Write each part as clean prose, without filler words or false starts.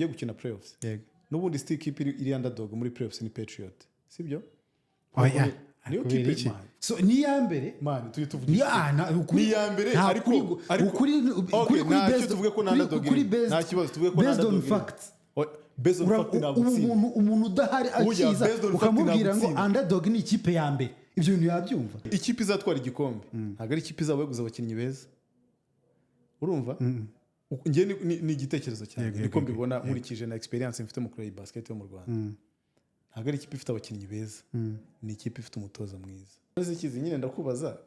Tugiye gukina playoffs. Yego. N'ubundi still ikipe iri underdog muri playoffs ni Patriot, sibyo? Oya. Niyo Kubera kipe iki? man. So ni iya mbere. Man, tujye Ni tuvugisha ukuri. Ni iya mbere, nta ariko ukuri Okay, kuri ntacyo based tuvuge ko nta underdog kuri irimo. based Nta kibazo, tuvuge ko nta based on underdog irimo. facts. Oh, based on fact ntabwo Ubu utsinda. umuntu udahari Burya, akiza based on fact ukamubwira ntabwo ngo utsinda. underdog ni ikipe ya mbere, ibyo bintu yabyumva. Ikipe izatwara igikombe ntabwo ari ikipe izaba yaguze abakinnyi beza, urumva? Njye ni igitekerezo cyanjye, niko mbibona nkurikije na experience mfite mu kureba iyi basket yo mu Rwanda. Ntabwo ari ikipe ifite abakinnyi beza, ni ikipe ifite umutoza mwiza. Maze ikizi nyine ndakubaza,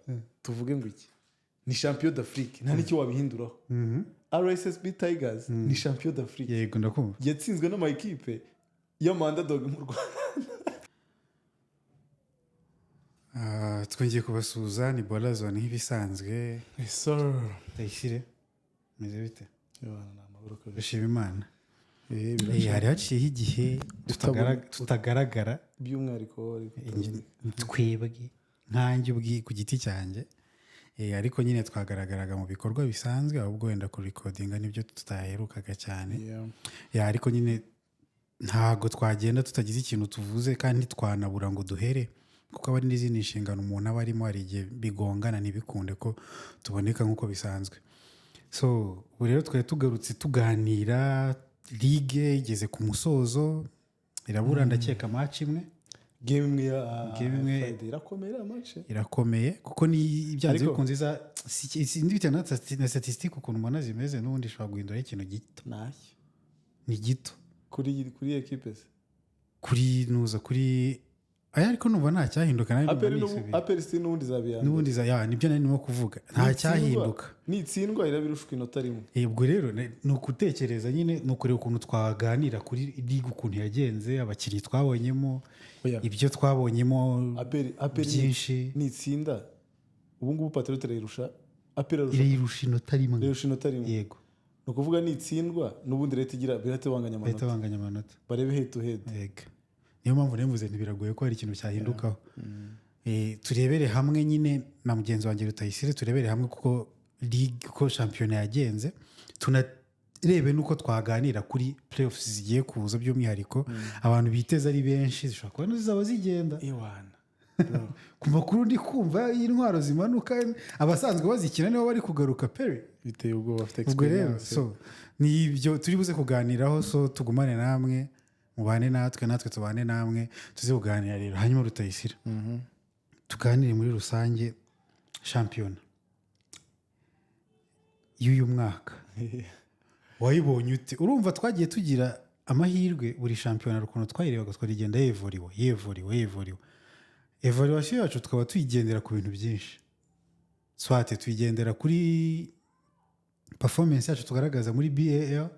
tuvuge ngo iki ni champion d'Afrique, nta n'icyo wabihinduraho. RSSB Tigers ni champion d'Afrique. Yego, ndakumva. Yatsinzwe n'ama ekipe y'ama underdog mu Rwanda. Ah, twongeye kubasuhuza, ni Borazone nk'ibisanzwe. Tayisire, meze bite? Ndashima Imana. Hari haciyeho igihe tutagaragara. By'umwihariko wowe ariko. Twebwe nkanjye ubwi ku giti cyanjye. Ariko nyine twagaragaraga mu bikorwa bisanzwe, ahubwo wenda kurikodinga nibyo tutaherukaga cyane. Ya, ariko nyine ntago twagenda tutagize ikintu tuvuze, kandi ntitwanabura ngo duhere, kuko aba ari n'izindi nshingano umuntu aba arimo, hari igihe bigongana ntibikunde ko tuboneka nk'uko bisanzwe. So ubu rero twari tugarutse tuganira, ligue igeze ku musozo, irabura ndakeka match imwe. Game imwe ya Game imwe. Friday irakomeye iriya match. Irakomeye kuko ni byanze bikunze iza sindi, bitewe na statistique ukuntu mbona zimeze, n'ubundi ishobora guhindura ikintu gito. Ntacyo. Ni gito. Kuri ekipe se? Kuri nuza kuri aya, ariko numva nta cyahinduka nawe numva APR nisubira. APR si n'ubundi izaba iya mbere. N'ubundi ya, nibyo nari ndimo kuvuga, nta cyahinduka. Nitsindwa irabirushwa inota rimwe. Ubwo rero ni ukutekereza nyine, ni ukureba ukuntu twaganira kuri ligue, ukuntu yagenze, abakinnyi twabonyemo, Oya. ibyo twabonyemo APR byinshi. Nitsinda ubu ngubu, Patriot irayirusha, APR irarusha. Irayirusha inota rimwe. Irayirusha inota rimwe. Yego. Ni ukuvuga nitsindwa n'ubundi leta igira birahita banganya Bahita amanota. Banganya amanota. Barebe head to head. Yego, niyo mpamvu nemvuze ntibiragoye ko hari ikintu cyahindukaho. Turebere hamwe nyine na mugenzi wanjye Rutayisire, turebere hamwe kuko ligue, uko shampiyona yagenze, tunarebe n'uko twaganira kuri playoffs zigiye kuza, by'umwihariko abantu biteze ari benshi, zishobora kuba zizaba zigenda. Ewana. Ku makuru ndi kumva y'intwaro zimanuka, abasanzwe bazikina nibo bari kugaruka peri. Biteye ubwoba, bafite Ubwo rero experience. So ni ibyo turi buze kuganiraho, so tugumane namwe, mubane natwe, natwe tubane namwe, tuze kuganira rero. Hanyuma Rutayisira, tuganire muri rusange shampiyona y'uyu mwaka wayibonye ute? Urumva twagiye tugira amahirwe, buri shampiyona hari ukuntu twayirebaga, twagenda yevuriwe, yevuriwe, yevuriwe. Evaluation yacu tukaba tuyigendera ku bintu byinshi, soit tuyigendera kuri performance yacu tugaragaza muri BAL,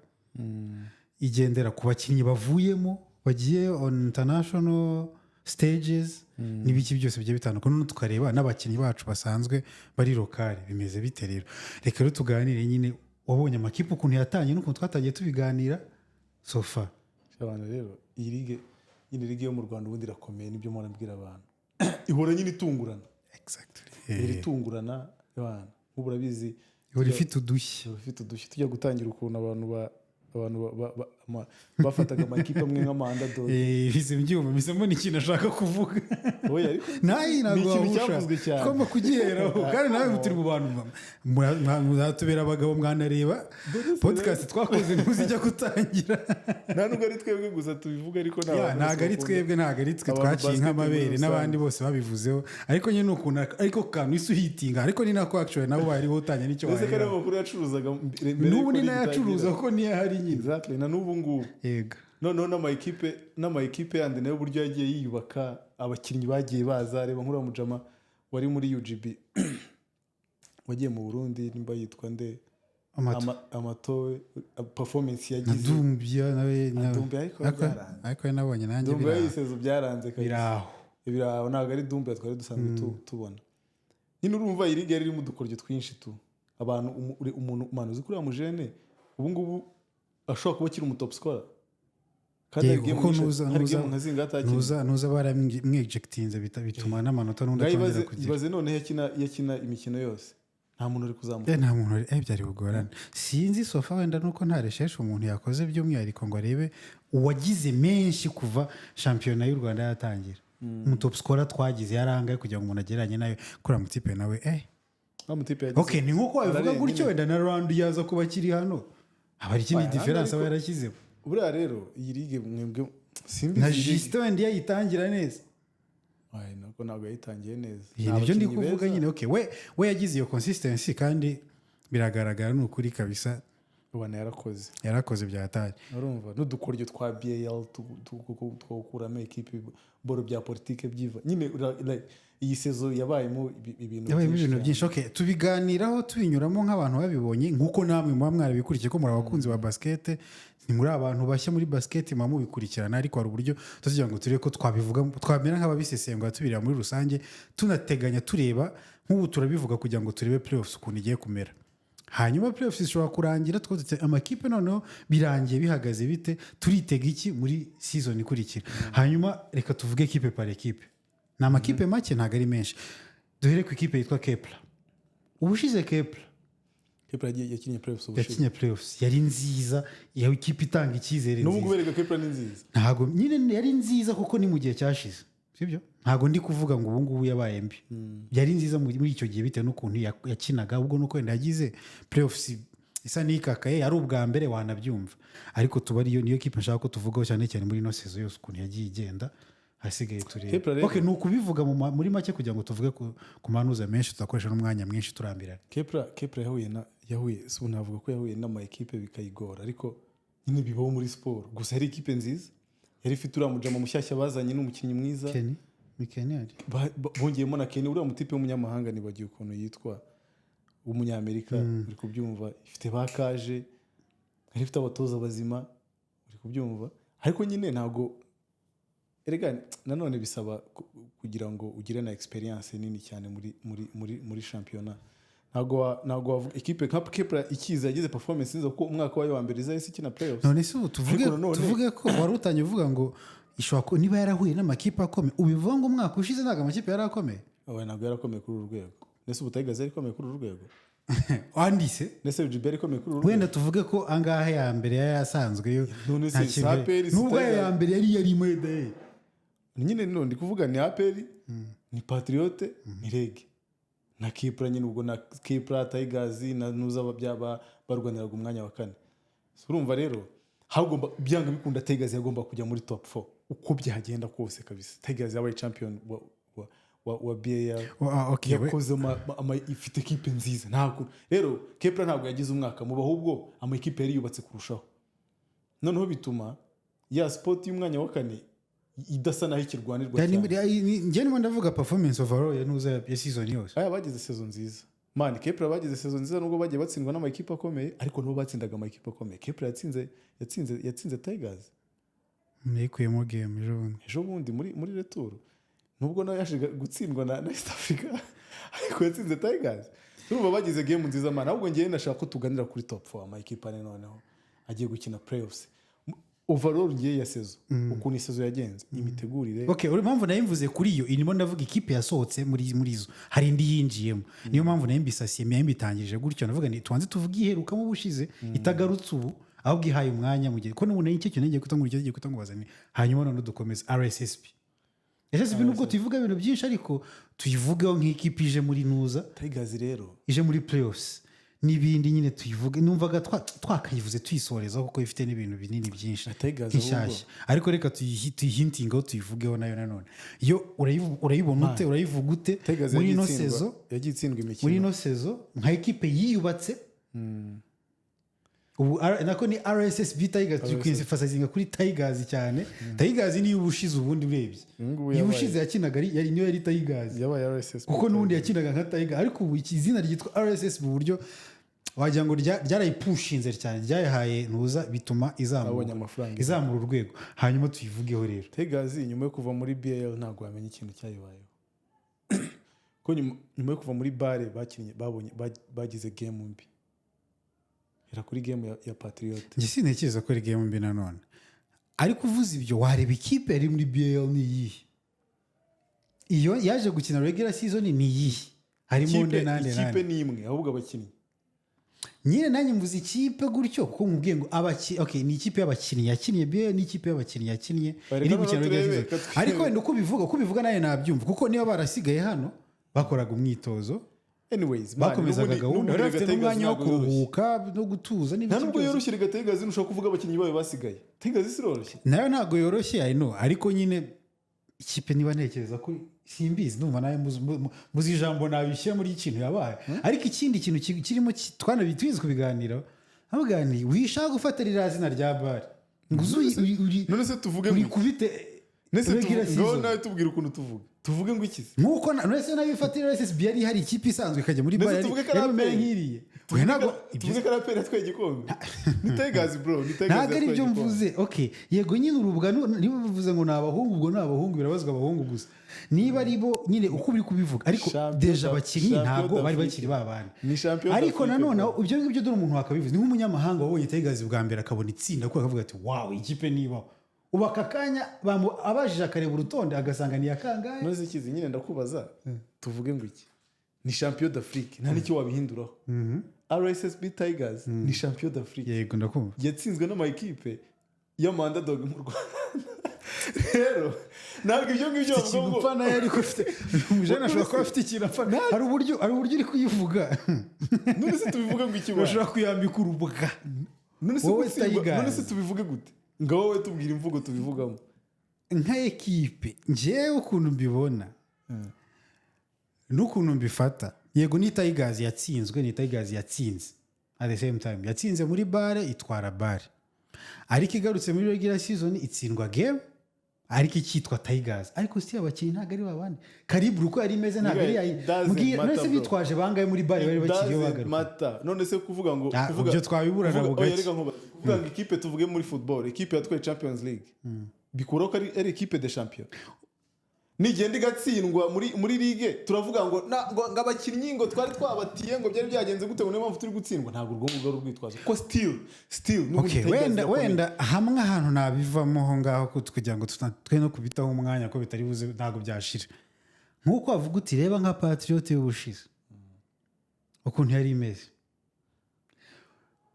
igendera ku bakinnyi bavuyemo bagiye on international stages n'ibiki byose bigiye bitandukanye, noneho tukareba n'abakinnyi bacu basanzwe bari local bimeze bite. Rero reka rero tuganire nyine, wabonye amakipe ukuntu yatangiye n'ukuntu twatangiye tubiganira so far. Abantu rero, iyi ligue nyine, ligue yo mu Rwanda ubundi irakomeye, nibyo mpora mbwira abantu, ihora nyine itungurana. Ihora itungurana abantu, nk'ubu urabizi. Ihora ifite udushya. Ihora ifite udushya. Tujya gutangira ukuntu abantu bafataga amakipe amwe nk'ama underdog. Bize mbyumva, mpise mbona ikintu ashaka kuvuga. Oya, ariko Nayi ntabwo ni ikintu wahusha. cyavuzwe cyane. Tugomba kugiheraho, kandi nawe turi mu bantu mwatubera abagabo, mwanareba podcast twakoze ntuzijya gutangira. Nta nubwo ari twebwe gusa tubivuga, ariko ni Ya, abantu ntabwo ari bose twebwe, ntabwo ari twe abantu twaciye basket nk'amabere muri n'abandi rusange. bose babivuzeho, ariko nyine ni ukuntu ariko kantu isi uhitinga, ariko ni nako actually nabo bariho utangiye n'icyo Ndetse ko ariyo waheraho. makuru yacuruzaga mbere N'ubu yuko ni ligue nayo acuruza itangira. kuko niyo ahari nyine. Exactly, na n'ubu ngubu. Yego. Noneho n'ama ekipe yandi nayo uburyo yagiye yiyubaka, abakinnyi bagiye baza, reba nk'uriya mujama wari muri UGB wagiye mu Burundi, nimba yitwa nde? Amato. Amato, performance Na yagize. Dumbia nawe Dumbia ariko byaranze. Ariko we nabonye nanjye Dumbia biraho. yisezo byaranze kabisa. Biraho. Biraho, ntabwo ari Dumbia twari dusanzwe tubona nyine. Urumva iyi ligue yari irimo udukoryo twinshi tu abantu umuntu man, uzi kuriya mujene ubu ngubu ashobora kuba akiri umu top scorer kandi hari Yego, game kuko nyinshi, hari game nka zingahe atakina? Nuza baramwejectinze, bituma n'amanota n'undi Ngaho atongera ibaze kugira. Ibaze noneho iyo akina imikino yose. Nta muntu uri kuzamuka. Nta muntu byari bugorane. Sinzi, so far wenda nuko nta recherche umuntu yakoze by'umwihariko ngo arebe uwagize menshi kuva shampiyona y'u Rwanda yatangira, umu top scorer twagize yarangaye, kugira ngo umuntu agereranye nawe kuriya mutipe nawe. Wa mutipe yagize Okay, ni nkuko wabivuga ararenga gutyo. nyine. Wenda na Rwanda yaza kuba akiri hano, haba hari ikindi Oya, différence aba ariko yarashyizemo. Buriya rero iyi ligue mwebwe simbizi Na iyi ligue. Justin wenda iyo ayitangira neza. Ay, nako ntabwo yayitangiye neza. Iyi Ni nibyo ndi abakinnyi kuvuga beza. nyine. Okay, we yagize iyo consistency kandi biragaragara, ni ukuri kabisa. Ubona yarakoze. Yarakoze byatari. Urumva n'udukoryo twa BAL twawukuramo ekipi boro bya politike byiva nyine like, iyi saison yabayemo ibintu Yabayemo ibintu cyane. byinshi. Okay, tubiganiraho tubinyuramo nk'abantu babibonye, nk'uko namwe muba mwarabikurikiye, ko muri abakunzi ba basket, ni muri abantu bashya muri basket muba mubikurikirana, ariko hari uburyo tugira ngo turebe ko twabivuga, twamera nk'ababisesengura, tubireba muri rusange, tunateganya, tureba nk'ubu turabivuga kugira ngo turebe playoffs ukuntu igiye kumera. Hanyuma playoffs zishobora kurangira twose amakipe noneho birangiye bihagaze bite, turitega iki muri season ikurikira. Hanyuma reka tuvuge ekipe par ekipe. Ni amakipe make, ntabwo ari menshi. Duhere ku ikipe yitwa Kepler. Ubushize Kepler Kepler yakinnye playoffs ubushize. Yakinnye playoffs, yari nziza, iyo ikipe itanga icyizere N'ubu nziza. ngubu erega Kepler ni nziza. Ntabwo nyine yari nziza kuko ni mu gihe cyashize, sibyo? Ntabwo ndi kuvuga ngo ubu ngubu yabaye mbi. Yari nziza muri icyo gihe bitewe n'ukuntu yakinaga, ubwo nuko wenda yagize playoffs isa n'ikakaye, ari ubwa mbere wanabyumva. Ariko tuba ariyo niyo kipe nshaka ko tuvugaho cyane cyane muri ino saison yose ukuntu yagiye igenda, hasigaye turebe. Kepler rero Okay, ni ukubivuga muri make kugira ngo tuvuge ku manuza menshi, tudakoresha n'umwanya mwinshi turambirana. Kepler yahuye na yahuye si ubu navuga ko yahuye n'ama ekipe bikayigora, ariko nyine bibaho muri siporo. Gusa yari ikipe nziza, yari ifite uriya mujama mushyashya bazanye n'umukinnyi mwiza. Kenny, ni Kenny ari Bongeyemo na Kenny, uriya mutipe w'umunyamahanga, nibagiwe ukuntu yitwa, w'umunyamerika, uri kubyumva? Ifite ba Kaje, yari ifite abatoza bazima, uri kubyumva? Ariko nyine ntabwo erega nanone bisaba kugira ngo ugire na experience nini cyane muri shampiyona. Ntabwo wavuga ikipe nka Kepler ikiza yagize performance nziza, kuko umwaka wayo wa mbere izahise ikina playoffs. None se ubu tuvuge Ariko nanone tuvuge ko wari utangiye uvuga ngo ishobora niba yarahuye n'amakipe akomeye, ubivuga ngo umwaka ushize ntabwo amakipe yari akomeye? Oya, ntabwo yarakomeye kuri uru rwego. Ndetse ubu Tigers yari ikomeye kuri uru rwego? Wandise. Ndetse UGB yari ikomeye kuri uru rwego? Wenda tuvuge ko angahe ya mbere yari yasanzwe yo None nta se kintu APR, si nubwo ayo Tigers? ya mbere yarimo de. Nyine none ndi kuvuga ni APR, ni Patriote, ni REG na Kepler nyine. Ubwo na Kepler, Tigers na nuza byaba barwaniraga umwanya wa kane. So urumva rero hagomba byanga bikunda Tigers yagomba kujya muri top 4 uko byagenda kose kabisa. Tigers yabaye champion wa BAL. Okay, Yakoze ifite ekipe nziza. Ntabwo rero Kepler ntabwo yagize umwaka muba, ahubwo ama ekipe yari yubatse kurushaho, noneho bituma ya spot y'umwanya wa kane idasa naho ikirwanirwa cyane. Njye ndimo ndavuga performance overall ya nuza ya season yose. Aya bagize saison nziza man. Kepler bagize saison nziza nubwo bagiye batsindwa n'amakipe akomeye, ariko nabo batsindaga amakipe akomeye. Kepler yatsinze Tigers. Yayikuyemo game ejo bundi. Ejo bundi muri retour, nubwo nawe yaje gutsindwa na East Africa, ariko yatsinze Tigers. Turumva bagize game nziza man. Ahubwo ngewe ndashaka ko tuganira kuri top 4, amakipe ane noneho agiye gukina playoffs. Overall ngiye ya saison, ukuntu i saison yagenze, imitegurire. Okay, uri impamvu nayo mvuze kuri iyo irimo ndavuga ikipe yasohotse muri zo, hari indi yinjiyemo. Niyo mpamvu nayo mbisasiye, nayo mbitangirije gutyo. Ndavuga ni tubanze tuvuge iherukamo ubushize itagarutse ubu, ahubwo ihaye umwanya mu gihe ko n'ubu nayo icyo kintu ngiye kuta ngo icyo giye kuta ngo bazane. Hanyuma none dukomeze RSSB. Nubwo tuyivuga ibintu byinshi, ariko tuyivugeho nk'ikipe ije muri nuza Tigers rero ije muri playoffs n'ibindi nyine tuyivuge. Numvaga twakayivuze tuyisorezaho kuko ifite n'ibintu binini byinshi Tigers nk'ishyashya, ariko reka tuyihintingeho, tuyivugeho nayo nanone. Yo urayibona ute, urayivuga ute Tigers muri yagiye ino itsindwa saison? Yagiye itsindwa Muri imikino. ino saison nka ekipe yiyubatse ubu nako ni RSSB Tigers, turi kwemphasizinga kuri Tigers cyane. Tigers niyo ubushize, ubundi urebye Ubu ngubu iyo ubushize yakinaga yari niyo yari Tigers. Yabaye RSSB. Kuko n'ubundi yakinaga nka Tiger, ariko ubu iki izina ryitwa RSS mu buryo wagira ngo ryarayipushinze cyane, ryayihaye ntuza, bituma Abonye izamura amafaranga. izamura urwego. Hanyuma tuyivugeho rero. Tigers nyuma yo kuva muri BAL ntabwo wamenya ikintu cyayibayeho, ko nyuma yo kuva muri BAL bakinnye babonye bagize game mbi. Hera kuri game ya Patriot. Njye sintekereza ko ari game mbi nanone, ariko uvuze ibyo wareba ikipe yari muri BAL ni iyihe, iyo yaje gukina regular season ni iyihe? Harimo nde Ikipe nande ikipe nande? ni imwe, ahubwo abakinnyi. Nyine nanjye mvuze ikipe gutyo kuko mubwiye ngo okay, ni ikipe y'abakinnyi yakinnye BAL, ni ikipe y'abakinnyi yakinnye Reka iri noneho gukina regular turebe, season. reka turebe. Ariko wenda uko ubivuga nawe nabyumva, kuko niba barasigaye hano bakoraga umwitozo, Anyways, man, bakomezaga gahunda, n'ubundi bari bafite Rega Tigers n'umwanya wo ntabwo yoroshye. kuruhuka no gutuza Nta n'ibiki nubwo byose. yoroshye. Rega Tigers, ntushobora kuvuga abakinnyi bayo basigaye. Tigers isiroroshye. Nayo ntabwo yoroshye, I know, ariko nyine ikipe, niba ntekereza ko, simbizi, ndumva nawe muzi ijambo nabishyira muri iki kintu yabaye. Ariko ikindi kintu kirimo twize kubiganiraho, avuga ni wishaka gufata ririya zina rya BAL ngo uze None se tuvuge ngo iki? urikubite None se regular ngaho season. nawe tubwira ukuntu tuvuge ngo iki se? Nkuko none se nayo ifatira RSSB, yari hari ikipe isanzwe ikajya muri None BAL se tuvuge ko ari yari bumere APR? nk'iriye. Oya, ntabwo Tuvuge ko ari APR yatwaye igikombe? Ni Tigers, bro, ni Tigers Ntabwo ari yatwaye byo igikombe. mvuze. Okay, yego nyine urubwa niba bivuze ngo ni abahungu, ubwo ni abahungu, birabazwa abahungu gusa niba ari bo nyine uko uri kubivuga. Ariko Champion déjà abakinnyi champion ntabwo bari d'Afrique. bakiri ba bandi. Ni champion Ariko d'Afrique, nanone bro. ibyo ngibyo, dore umuntu wakabivuze ni nk'umunyamahanga wabonye Tigers bwa mbere, akabona itsinda, kuko akavuga ati: "Wow, ikipe nibaho." Ubu aka kanya abajije akareba urutonde agasanga ni iya kangahe. None se kizi nyine ndakubaza, tuvuge ngo iki? Ni champion d'Afrique, nta n'icyo wabihinduraho. RSSB Tigers ni champion d'Afrique. Yego, ndakumva. Yatsinzwe n'ama ekipe y'ama underdog mu Rwanda. Rero ntabwo ibyo ngibyo bavuga Ikintu ngo upfa nayo, ariko ufite umujene ashobora kuba afite ikintu apfa. Hari uburyo uri kuyivuga. None se tubivuge ngo iki, bwana? Bashobora kuyambika urubwa. None se Wowe gutsindwa Tigers. None se tubivuge gute? Ngaho wowe tubwira imvugo tubivugamo. Nka ekipe, njyewe ukuntu mbibona n'ukuntu mbifata, yego ni Tigers yatsinzwe, ni Tigers yatsinze. At the same time yatsinze muri BAL, itwara BAL, ariko igarutse muri regular season itsindwa game, ariko ikitwa Tigers. Ariko si abakinnyi ntabwo ari babandi, calibre uko yari imeze ntabwo ari yayi. Doesn't Mbwira, none se matter, bro. bitwaje bangahe muri BAL bari bakiriyo Doesn't bagaruka? matter. None se kuvuga ngo Ah, kuvuga ibyo twabiburana kuvuga- bugacya. Oya, reka nkubaze. Kuvuga ngo ikipe, tuvuge muri football, ikipe yatwaye Champions League, bikuraho ko ari ekipe de champion? Nigenda igatsindwa muri ligue, turavuga ngo ngo abakinnyi ngo twari twabatiye, ngo byari byagenze gute, ngo niyo mpamvu turi gutsindwa? Ntabwo urwo ngurwo ari urwitwazo, kuko still n'ubundi Okay, Tigers wenda irakomeye. Wenda hamwe ahantu nabivamo aho ngaho kugira ngo twe no kubitaho umwanya ko bitari buze, ntabwo byashira. Nk'uko wavuga uti reba nka Patriots y'ubushize ukuntu yari imeze,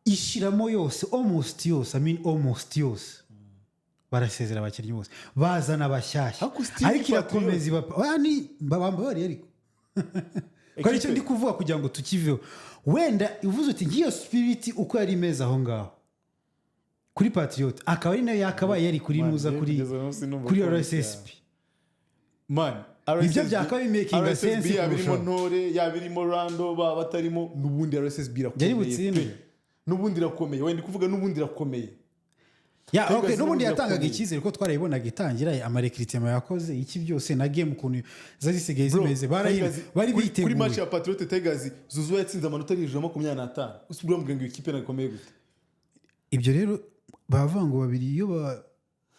ishiramo yose, almost yose, I mean almost yose, barasezera abakinnyi bose, bazana abashyashya, Ariko still ariko irakomeza iba. Oya, ni bambabariye, ariko ko aricyo ndi kuvuga kugira ngo tukiveho. Wenda uvuze uti ngiyo spirit uko yari imeze aho ngaho kuri Patriots, akaba ari nayo yakabaye yari kuri Man, nuza njyewe kuri kugeza uyu munsi numva kuri ko RSSB. Man, Ibyo byakaba bimakinga RSSB sense yaba irimo kurushaho. Ntore, yaba irimo Rando, baba batarimo, n'ubundi RSSB irakomeye Yari butsindwe. pe. N'ubundi irakomeye. Wenda kuvuga n'ubundi irakomeye. Ya, Tigers okay, n'ubundi n'ubundi yatangaga irakomeye. icyizere ko twarayibonaga itangira, ama recrutement yakoze, iki byose, na game ukuntu zari zisigaye Bro, zimeze, Tigers- bari kuri match biteguye. ya Patriots, Tigers Zuzuwa yatsinze amanota ari hejuru ya 25. Usubira urambwira ngo ikipe ntabwo ikomeye gute? Ibyo rero bavuga ngo babiri iyo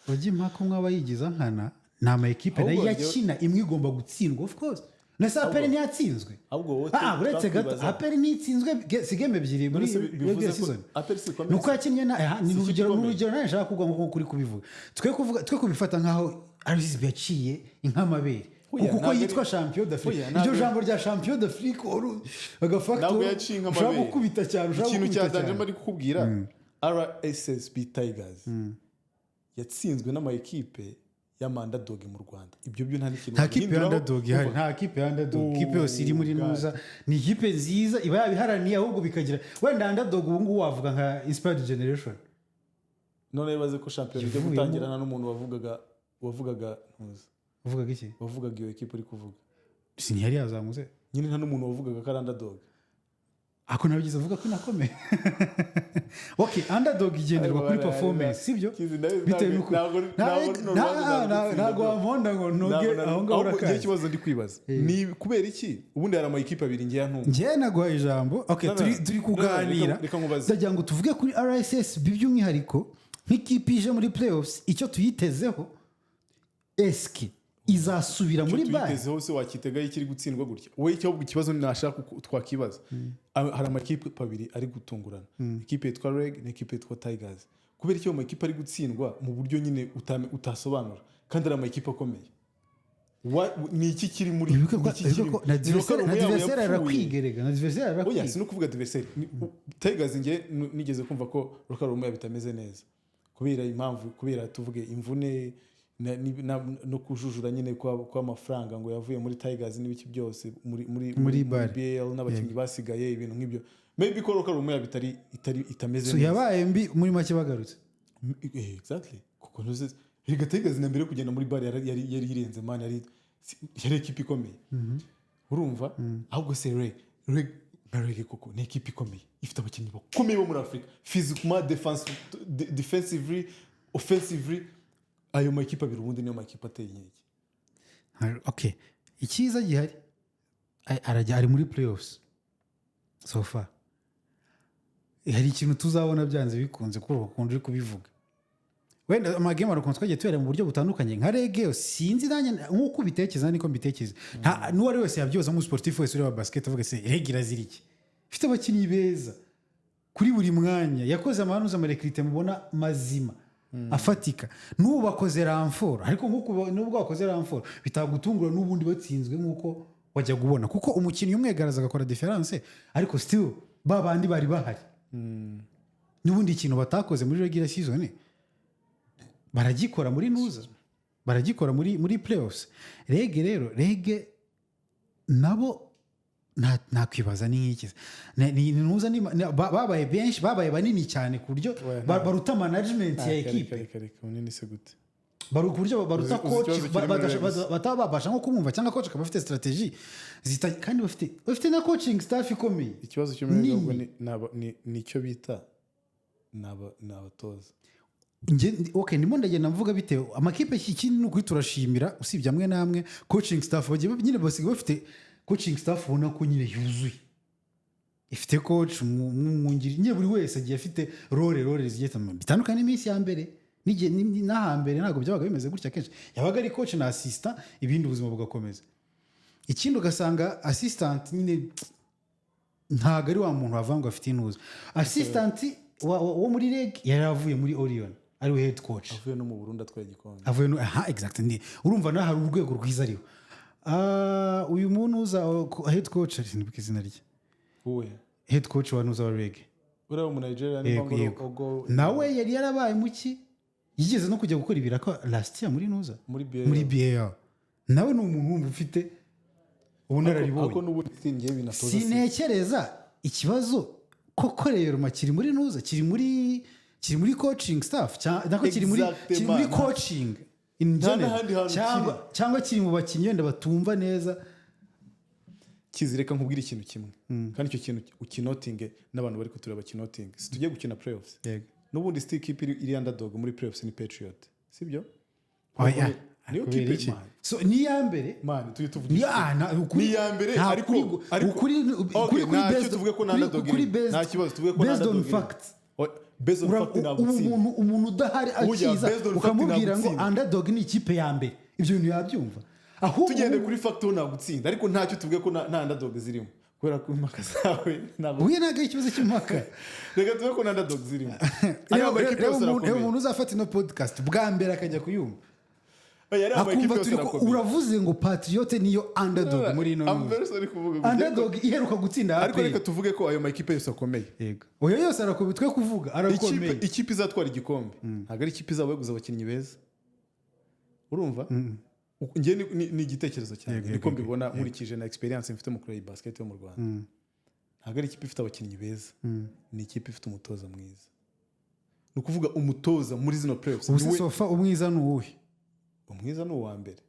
bajya impaka, umwe aba yigiza nkana. Ni ama ekipe nayo Ahubwo njyewe- yakina, imwe igomba gutsindwa, of course. Na se APR ntiyatsinzwe? Ahubwo wowe Ah, uretse gato, twakwibaza- APR ntitsinzwe si game ebyiri muri None se bivuze regular ko season? APR si ikomeye? Ni uko yakinnye na aha, ni Si ikipe urugero, ni ikomeye. urugero nawe nshaka kuvuga nkuko kuri kubivuga. Twe kuvuga, twe kubifata nkaho RSSB yaciye inkamabere Oya, kuko ntabwo yitwa champion d'Afrique. Oya, Iryo jambo rya champion d'Afrique agafacto Ntabwo yaciye ushobora inkamabere. gukubita cyane, ushobora Ikintu gukubita cya cyane. danger ari kukubwira, RSSB Tigers yatsinzwe n'ama ekipe y'ama underdog mu Rwanda. Ibyo byo nta n'ikintu Nta kipe ya wabihinduraho. underdog ihari, nta kipe ya underdog. Kipe yose iri muri God. nuza ni ikipe nziza, iba yabiharaniye, ahubwo bikagira wenda underdog ubu ngubu wavuga nka Inspired Generation. None bibaze ko shampiyona ijya Ivuyemo. gutangirana n'umuntu wavugaga ntuzi. Uvugaga iki? Wavugaga iyo ekipe uri kuvuga. Si ntiyari yazamutse? Nyine nta n'umuntu wavugaga ko ari underdog. Ako nabigeze avuga ko inakomeye. Okay, underdog igenderwa kuri performance, sibyo? Kizi, ndabizi, Bitewe ntabwo- n'uko ntabwo runo rubanza narugutsinda, ntabwo bro. wamponda ngo ntoge aho ngaho. Ahubwo njyewe Urakaye. ikibazo ndi kwibaza ni kubera iki ubundi hari ama ekipe abiri ngeya ntumva. Njyewe naguhaye ijambo, okay. No, no, Turi no. turi No, no, kuganira. reka nkubaze. Ndagira ngo tuvuge kuri RSSB by'umwihariko nk'ikipe ije muri playoffs, icyo tuyitezeho, eske izasubira Icyo muri BAL? tuyitezeho se wakitegaho ikiri gutsindwa gutya? Wowe icyo, ahubwo ikibazo nashaka uko twakibaza, hari amakipe abiri ari gutungurana, ikipe yitwa REG n'ikipe yitwa Tigers. Kubera icyo ayo makipe ari gutsindwa mu buryo nyine utasobanura kandi ari amakipe akomeye? Ni iki kiri muri Wibuke ko ni iki wibuke kirimo? ko na Ni locker room na yabo adversaire yapfuye. arakwigerega, na adversaire Oya, arakwiga. si no kuvuga adversaire. Tigers, nge nigeze kumva ko locker room yabo itameze neza kubera impamvu, kubera tuvuge imvune no kujujura nyine kw'amafaranga ngo yavuye muri Tigers n'ibiki byose muri Muri BAL. BAL n'abakinnyi basigaye, ibintu nk'ibyo. Maybe ko locker room yabo itari itari itameze So neza. yabaye mbi muri make bagarutse. Exactly, kuko ntuzi reka, Tigers na mbere yo kugenda muri BAL yari irenze, man, yari ekipa ikomeye, urumva? Ahubwo se REG nka REG koko ni ekipa ikomeye, ifite abakinnyi bakomeye bo muri Afurika, physiquement, defensively, offensively. Ayo makipe abiri ubundi niyo makipe ateye inkeke. Okay, icyiza gihari, arajya ari muri playoffs. So far hari ikintu tuzabona byanze bikunze, kuko ukunda uri kubivuga wenda ama game ukuntu twagiye tuyareba mu buryo butandukanye. Nka REG, sinzi nanjye nk'uko ubitekereza niko mbitekereza. Nta n'uwo ari wese yabyoza, nk'umusiporutifu wese ureba basket avuga: "Se REG irazira iki?" Ifite abakinnyi beza kuri buri mwanya, yakoze amanuza, ama recrutement mubona mazima afatika. N'ubu bakoze renfort, ariko nk'uko nubwo bakoze renfort bitagutungura n'ubundi batsinzwe nk'uko wajya kubona, kuko umukinnyi umwe garaza agakora différence, ariko still ba bandi bari bahari. N'ubundi ikintu batakoze muri regular season baragikora muri nuza, baragikora muri playoffs. REG rero, REG nabo nakwibaza ni nk'iki? Ni nuza babaye benshi, babaye banini cyane ku buryo Oya, baruta management ya ekipe. Reka reka, munini se gute? Ku buryo baruta Uzi coach, ikibazo kiri muri REG? bataba babasha nko kumwumva, cyangwa coach akaba afite strategy kandi bafite na coaching staff ikomeye. Ikibazo cyo muri Nini. ahubwo ni icyo bita ni abatoza. Okay, ndimo ndagenda mvuga bitewe amakipe. Ikindi ni ukuri turashimira, usibye amwe n'amwe, coaching staff bagiye nyine basigaye bafite coaching staff ubona ko nyine yuzuye, ifite coach umwungiri, nyine buri wese agiye afite role zigiye bitandukanye n'iminsi ya mbere n'igihe n'ahambere ntabwo byabaga bimeze gutya. Kenshi yabaga ari coach na assistant, ibindi ubuzima bugakomeza. Ikindi ugasanga assistant nyine ntabwo ari wa muntu wavuga ngo afite intuza. Assistant wo muri REG yari avuye muri Orion, ariwe head coach. Avuye no mu Burundi atwaye igikombe. Avuye no, aha, exact, ndi urumva naho hari urwego rwiza ariho. Ah, uyu muntu uza head coach, sinibuka izina rye. Uwe? Head coach wa nuza wa REG. Uriya wo mu Nigeria ni Yego, Bangolo yego. Ogo. Nawe yari yarabaye muki, yigeze no kujya gukora ibiraka last year muri nuza. Muri BAL. Muri BAL. Nawe ni umuntu wumva ufite ubunararibonye. Ariko n'ubundi ngiye binatoza Sintekereza ikibazo koko rero kiri muri nuza, kiri muri coaching staff, nako kiri muri Exactement. coaching in Nta general, n'ahandi hantu cyangwa kiri mu bakinnyi wenda batumva neza. Kizireka nkubwire ikintu kimwe, kandi icyo kintu ukinotinge, n'abantu bari kutureba bakinotinge. Si tugiye gukina playoffs? Yego. N'ubundi still kipe iri underdog muri playoffs ni Patriot, sibyo? Oya, Niyo kubera kipe iki? man. So ni iya mbere. Man, tujye tuvugisha Ni ah, Ni iya mbere, nta ariko ukuri Okay, kuri ntacyo based tuvuge ko nta underdog kuri irimo. Nta kibazo, tuvuge ko nta based on underdog irimo. facts. Oh, based on fact Ubu nagutsinda. umuntu udahari Oya, akiza based on fact ukamubwira ngo nagutsinda. underdog ni ikipe ya mbere, ibyo bintu yabyumva ahubwo. Tugende kuri fact ho nagutsinda, ariko ntacyo tuvuge ko nta underdog zirimo, kubera ko impaka zawe ntabwo Ubu ntabwo ari ikibazo cy'impaka. Reka tuvuge ko nta underdog zirimo. Ariya makipe Reba yose reba arakomeye. umuntu uzafata ino podcast bwa mbere akajya kuyumva, Oya, ariya makipe akumva yose turi ko arakomeye. uravuze ngo Patriote niyo underdog muri ino I'm news. very sorry kuvuga ngo Underdog iheruka gutsinda ariko APR. reka tuvuge ko ayo makipe yose akomeye. Yego, oya, yose arakomeye, twe kuvuga arakomeye. Ikipe izatwara igikombe ntabwo ari ikipe izaba yaguze abakinnyi beza, urumva? Njye ni igitekerezo cyanjye, niko mbibona nkurikije na experience mfite mu kureba iyi basket yo mu Rwanda. Ntabwo ari ikipe ifite abakinnyi beza, ni ikipe ifite umutoza mwiza. Ni ukuvuga umutoza muri zino playoffs Ubu se niwe so far umwiza ni uwuhe? Umwiza ni uwa mbere.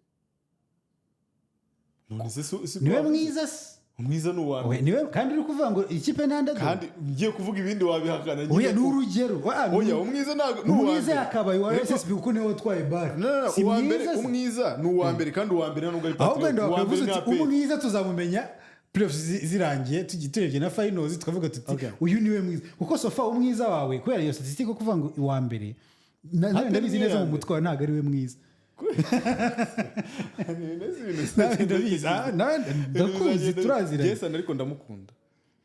None se si Niwe wavuze? mwiza se? Umwiza ni uwa Oya, mbere. niwe, kandi uri kuvuga ngo ikipe ni underdog. Kandi ngiye kuvuga ibindi wabihakana nyine. Oya, ni urugero. Oya, umwiza ntabwo ni uwa Umwiza mbere. yakabaye uwa SSB kuko niwe watwaye BAL. No, no, no, Si uwa mbere mwiza se? Umwiza ni uwa mbere, kandi uwa mbere nubwo ari Ahubwo wenda Patriot, uwa wakavuze mbere ni uti APR. umwiza tuzamumenya playoffs zirangiye, tugiye turebye na finals, tukavuga tuti uyu niwe mwiza, kuko so far umwiza wawe kubera iyo statistique yo kuvuga ngo uwa mbere nawe APR ndabizi niyo neza ya mu mbere. mutwe wawe ntabwo ari we mwiza. Ibintu Nawe ndabizi, nawe ndakuzi, turaziranye. Jason, ariko ndamukunda.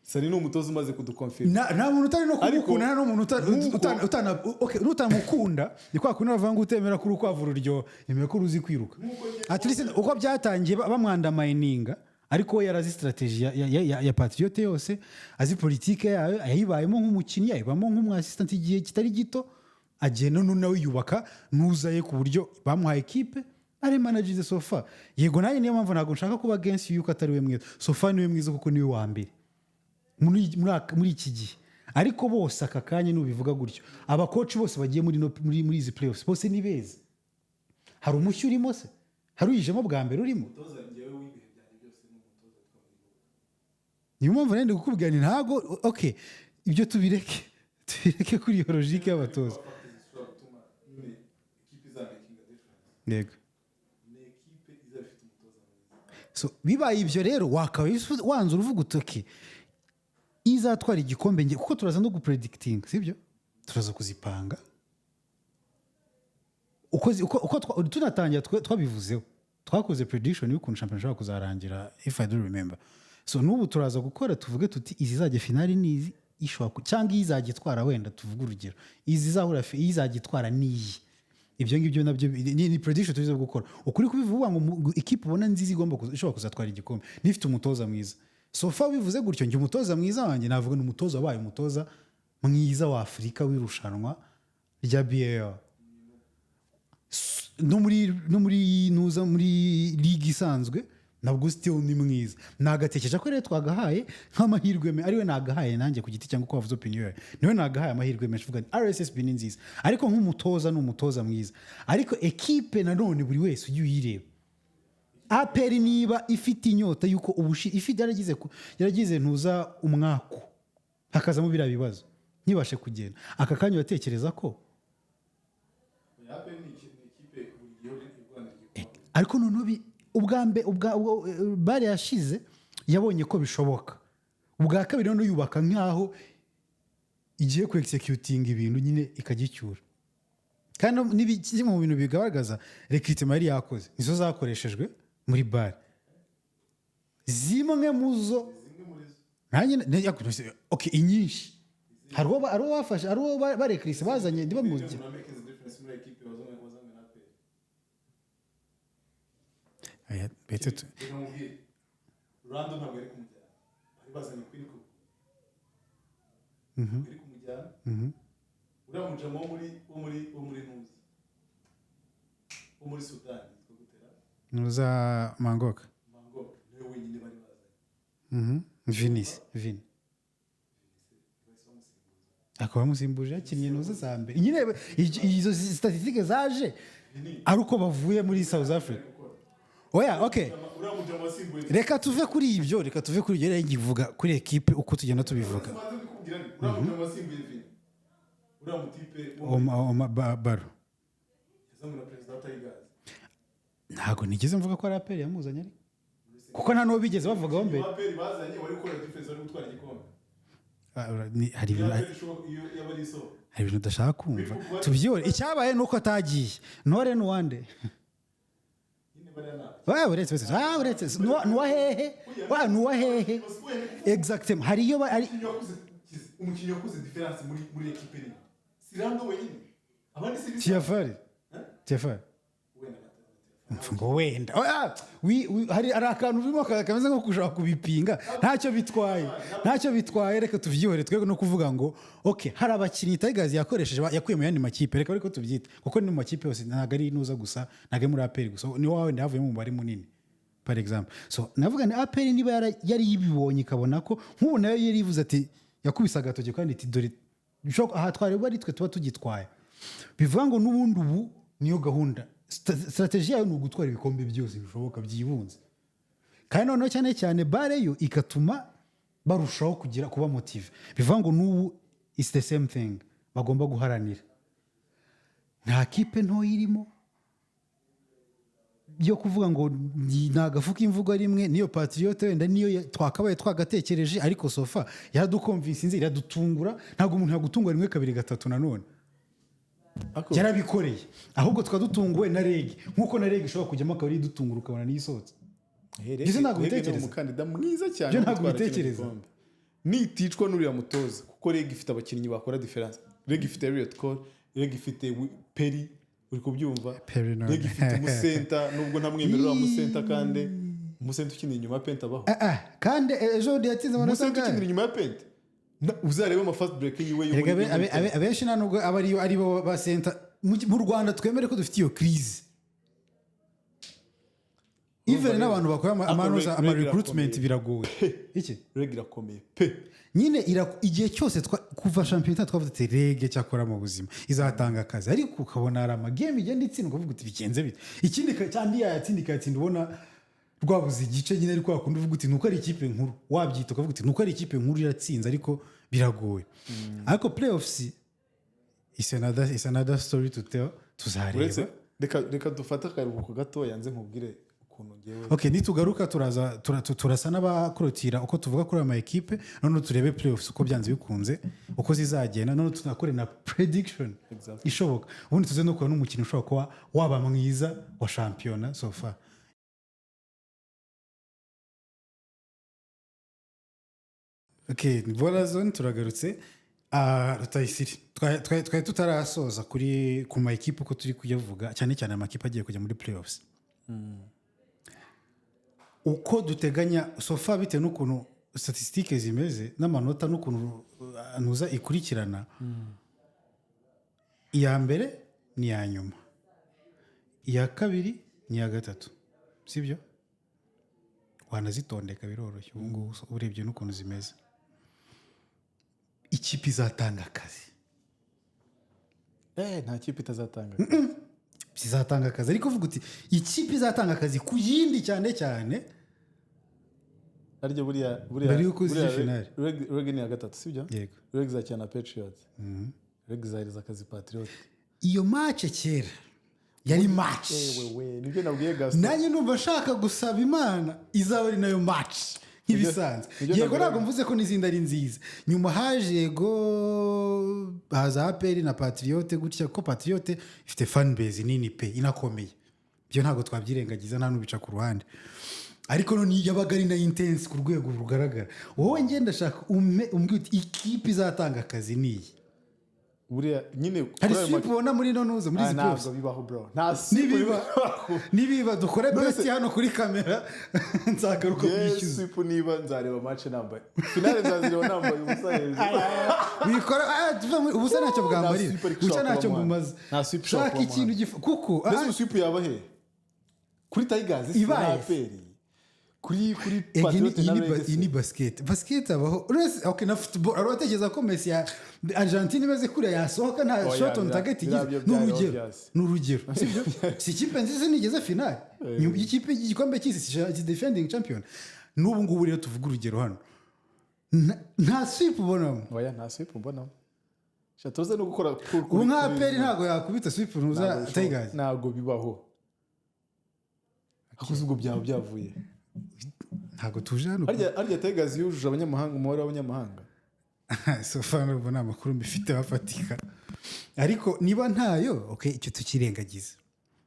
Sunny ni umutoza umaze kuduconfirma. Nta muntu utari no Ariko kumukunda, nta n'umuntu okay, n'utamukunda. Ni kwa kundi bavuga ngo utemera ko urukwavu ruryoha, yemera ko ruzi kwiruka. At least uko byatangiye bamwundermininga, ariko we yarazi strategy ya Patriote yose, azi politike yayo, yayibayemo nk'umukinnyi, yayibamo nk'umu assistant igihe kitari gito, agenda nawe yubaka nuzaye ku buryo bamuhaye ekipe ari managize. So far, yego, nanjye niyo mpamvu ntabwo nshaka kuba against yuko atari we mwiza. So far niwe mwiza kuko niwe wa mbere muri iki gihe. Ariko bose aka kanya nubivuga gutyo, abakoci bose bagiye muri, no- muri, muri izi playoffs bose ni beza. Hari umushyi urimo se? Hari uyijemo bwa mbere urimo? Umutoza njyewe w'ibihe byanjye byose ni umutoza witwa Mwibuka. Niyo mpamvu nari ndi kukubwira ni ntago, okay, ibyo tubireke kuri iyo logique y'abatoza. Factors zishobora gutuma nyine ikipe izamakinga difference ni ekipe izaba ifite umutoza mwiza. So bibaye ibyo rero, wakaba wanze uruvuga utoke izatwara igikombe nge, kuko turaza no gupredictinga, sibyo? Turaza kuzipanga uko tunatangira twabivuzeho, twakoze prediction y'ukuntu shampiyona ishobora kuzarangira, if I do remember. So n'ubu turaza gukora, tuvuge tuti izizajya finali ni izi, ishobora cyangwa izajya itwara, wenda tuvuge urugero, izi izahura izajya itwara ni iyi. Ibyo ngibyo nabyo ni prediction tuza gukora. Ukuri kubivuga ngo ikipe ubona nziza igomba ishobora kuzatwara igikombe nifite umutoza mwiza. So far bivuze gutyo, njye umutoza mwiza wanjye navuga ni umutoza wabaye umutoza mwiza wa Afurika w'irushanwa rya BAL, no muri nuza muri ligue isanzwe nabwo still ni mwiza. Nagatekereje ko rero twagahaye nk'amahirwe ariwe nagahaye nanjye ku giti, cyangwa uko wavuze opinion yawe, niwe nagahaye amahirwe menshi. Uvuga nti RSSB ni nziza, ariko nk'umutoza ni umutoza mwiza. Ariko ekipe nanone buri wese ujye uyireba, APR niba ifite inyota y'uko ifite yaragize ntuza umwaku, hakazamo biriya bibazo, ntibashe kugenda aka kanya, uratekereza ko APR ni ikipe buri gihe irwanira igikombe. Ariko noneho ubwa mbe BAL yashize yabonye ko bishoboka, ubwa kabiri noneho yubaka nk'aho igiye ku executing ibintu nyine ikagicyura. Kandi kimwe mu bintu bigaragaza, recrutement yari yakoze nizo zakoreshejwe muri BAL, zimwe mu zo nanjye okay, inyinshi hari uwo bafashe, hari uwo barecruitse bazanye ndibamuzi. Umuntu making difference muri ekipe wazanywe na APR. Aya, ndetse Reka nkubwire, Rando ntabwo yari kumujyana, bari bazanye Queen Cook, ntabwo yari kumujyana. Uriya mujama wo muri ntuzi, wo muri Sudani, yitwa gutera? Nuza Mangoka. Mangok niwe wenyine bari bazanye. Vinisi Vini akaba amusimbuje, yakinnye nuza za mbere nyine. Izo statistique zaje ari uko bavuye muri South Africa. Oya, okay. Uriya mujama wasimbuye. Reka tuve kuri ibyo, reka tuve kuri ibyo. Rero ngivuga kuri ekipe uko tugenda tubivuga. Maze ndikubwira ni uriya mujama wasimbuye Vini, uriya mutipe wo Baro yazanywe na perezida wa Tigers. Ntabwo nigeze mvuga ko ari APR yamuzanye, ariko kuko nta n'uwo bigeze bavugaho mbere. APR bazanye wari gukora difference, wari gutwara igikombe. Ah, hari iyo ibintu APR iyo yaba ari isoko. Hari ibintu udashaka kumva, tubyihore. Icyabaye ni uko atagiye ntore n'uwande. Nyine bariya ni Uretse, uretse nuwa hehe wa nuwa hehe exactement, hari iyo hari Umukinnyi wakoze différence muri ekipe ni si Rando wenyine, abandi si bisa. Tiafari, Tiafari. Wenda ngo wenda. Oya, hari akantu urimo kameze nko gushaka kubipinga. Ntacyo bitwaye, ntacyo bitwaye, reka tubyihore. Twebwe no kuvuga ngo okay, hari abakinnyi Tigers yakoresheje yakuye mu yandi makipe, reka ariko tubyite, kuko ni mu makipe yose, ntabwo ari inuza gusa, ntabwo ari muri APR gusa, ni wowe wenda havuyemo umubare munini par exemple. So navuga ni APR niba yari yibibonye, ikabona ko nk'ubu nayo yari ivuze ati yakubise agatoki kandi iti dore aha twareba ari twe tuba tugitwaye. Bivuga ngo n'ubundi ubu niyo gahunda, strategy yayo ni ugutwara ibikombe byose bishoboka byibunze. Kandi noneho cyane cyane BAL yo igatuma barushaho kugira kuba motivé. Bivuga ngo n'ubu it's the same thing bagomba guharanira. Nta kipe ntoya irimo yo kuvuga ngo ni agafu k'imvugo rimwe. Niyo Patriote wenda niyo twakabaye twagatekereje, ariko so far yaraduconvincinze, iradutungura. Ntabwo umuntu yagutungura rimwe, kabiri, gatatu nanone yarabikoreye. Ahubwo tukaba dutunguwe na REG, nk'uko na REG ishobora kujyamo akaba ari idutungura, ukabona niyo isohotse. Ibyo ntabwo REG ni ubitekereza. umukandida mwiza cyane Ibyo wo ntabwo gutwara kino ubitekereza. gikombe. Niticwa n'uriya mutoza, kuko REG ifite abakinnyi bakora différence. REG ifite Elliot Cole, REG ifite Perry, uri kubyumva? Perry none. REG ifite umucenter, nubwo ntamwemerera uriya mucenter, kandi umucenter ukinira inyuma ya paint abaho? Ah, ah, kandi ejo bundi yatsinze amanota Umucenter angahe? ukinira inyuma ya paint, uzarebe ama fast break yiwe yo Erega muri abenshi nta nubwo aba aribo ba center mu Rwanda. Twemere ko dufite iyo crise, even Rero, n'abantu bakora ariko ama REG recruitment irakomeye. biragoye iki. REG irakomeye pe. Nyine igihe cyose kuva shampiyona twavuze ati REG cyakora mu buzima izatanga akazi, ariko ukabona hari amagame igenda itsindwa, ukavuga uti bigenze bite? Ikindi cyandi yayatsinda, ikayatsinda ubona rwabuze igice nyine, ariko wakunda uvuga uti nuko ari ikipe nkuru, wabyita ukavuga uti nuko ari ikipe nkuru iratsinze, ariko biragoye. Ariko playoffs is another story to tell, tuzareba. Uretse reka dufate akaruhuko gatoya, nze nkubwire ukuntu ngewe Ok, nitugaruka turaza turasa n'abakorotira uko tuvuga kuri aya ma ekipe, noneho turebe playoffs uko byanze bikunze uko zizagenda, noneho tunakore na prediction ishoboka, ubundi tuze no kureba n'umukino ushobora kuba waba mwiza wa shampiyona so far. Ok, ni zone turagarutse. Ah, Rutayisire, twari tutarasoza kuri ku ma ekipe uko turi kuyavuga, cyane cyane amakipe agiye kujya muri playoffs, uko duteganya so far bitewe n'ukuntu statistiques zimeze n'amanota n'ukuntu ntuza ikurikirana, iya mbere ni iya nyuma, iya kabiri ni iya gatatu, sibyo? Wanazitondeka biroroshye ubu ngubu urebye n'ukuntu zimeze. Ikipe izatanga akazi? Nta kipe itazatanga. Zizatanga akazi, ariko uvuga uti ikipe izatanga akazi ku yindi cyane cyane Arya buriya mbere y'uko uzijya buriya finale. REG ni iya gatatu, sibyo? Yego. REG izakina na Patriot, REG izaheriza akazi Patriot. Iyo match kera yari match. Wewe, nibyo nabwiye Gaston. Nanjye numva nshaka gusaba Imana izaba ari nayo match nk'ibisanzwe. Nibyo Yego. nabwiraga. Ntabwo mvuze ko n'izindi ari nziza. Nyuma haje, yego, haza APR na Patriote gutya, kuko Patriote ifite fan base nini pe, inakomeye, ibyo ntabwo twabyirengagiza, nta n'ubica ku ruhande, ariko none yabaga ari na intense ku rwego rugaragara. Wowe ngenda ndashaka umbwire uti ikipe izatanga akazi ni iyi. Buriya nyine Hari kuri ayo sweep ubona muri ino ntuza, muri Ah, izi ntabwo playoffs? bibaho bro, nta sweep Nibiba bibaho. nibiba dukore None bet hano kuri kamera, nzagaruka Yes, kwishyuza. sweep niba nzareba match nambaye, finale nzazireba nambaye ubusa hejuru. Bikora ubusa ntacyo bwambarira. Nta sweep ariko Guca ushobora ntacyo kuba mbumaze. Nta sweep ushobora Shaka kuba ikintu gifu kuko Mbese ubu sweep yaba he? Kuri Tigers se? Ibaye. Na APR, kuri Ege Patriot iyi na ni REG iyi ni se? Basket abaho uretse, okay, na football hari abatekereza ko Messi ya Argentine imeze kuriya yasohoka nta Oya, shot on target biriya igize. byo Ni byari urugero. obvious. Ni urugero, sibyo? Si ikipe nziza nigeze finale nyuma y'ikipe y'igikombe cy'isi, si defending champion n'ubu ngubu. Rero tuvuga urugero hano, nta sweep ubonamo? Oya, nta sweep mbonamo. Sha tuze no gukora Ubu nka APR ntabwo yakubita sweep ntuza Ntabwo bishoboka. Tigers? Ntabwo bibaho, hakuze ubwo byaba byavuye. Ntabwo tuje hano. Harya Tigers yujuje abanyamahanga, umubare w'abanyamahanga? So far nubwo nta makuru mbifite bafatika, ariko niba ntayo, okay, icyo tukirengagiza.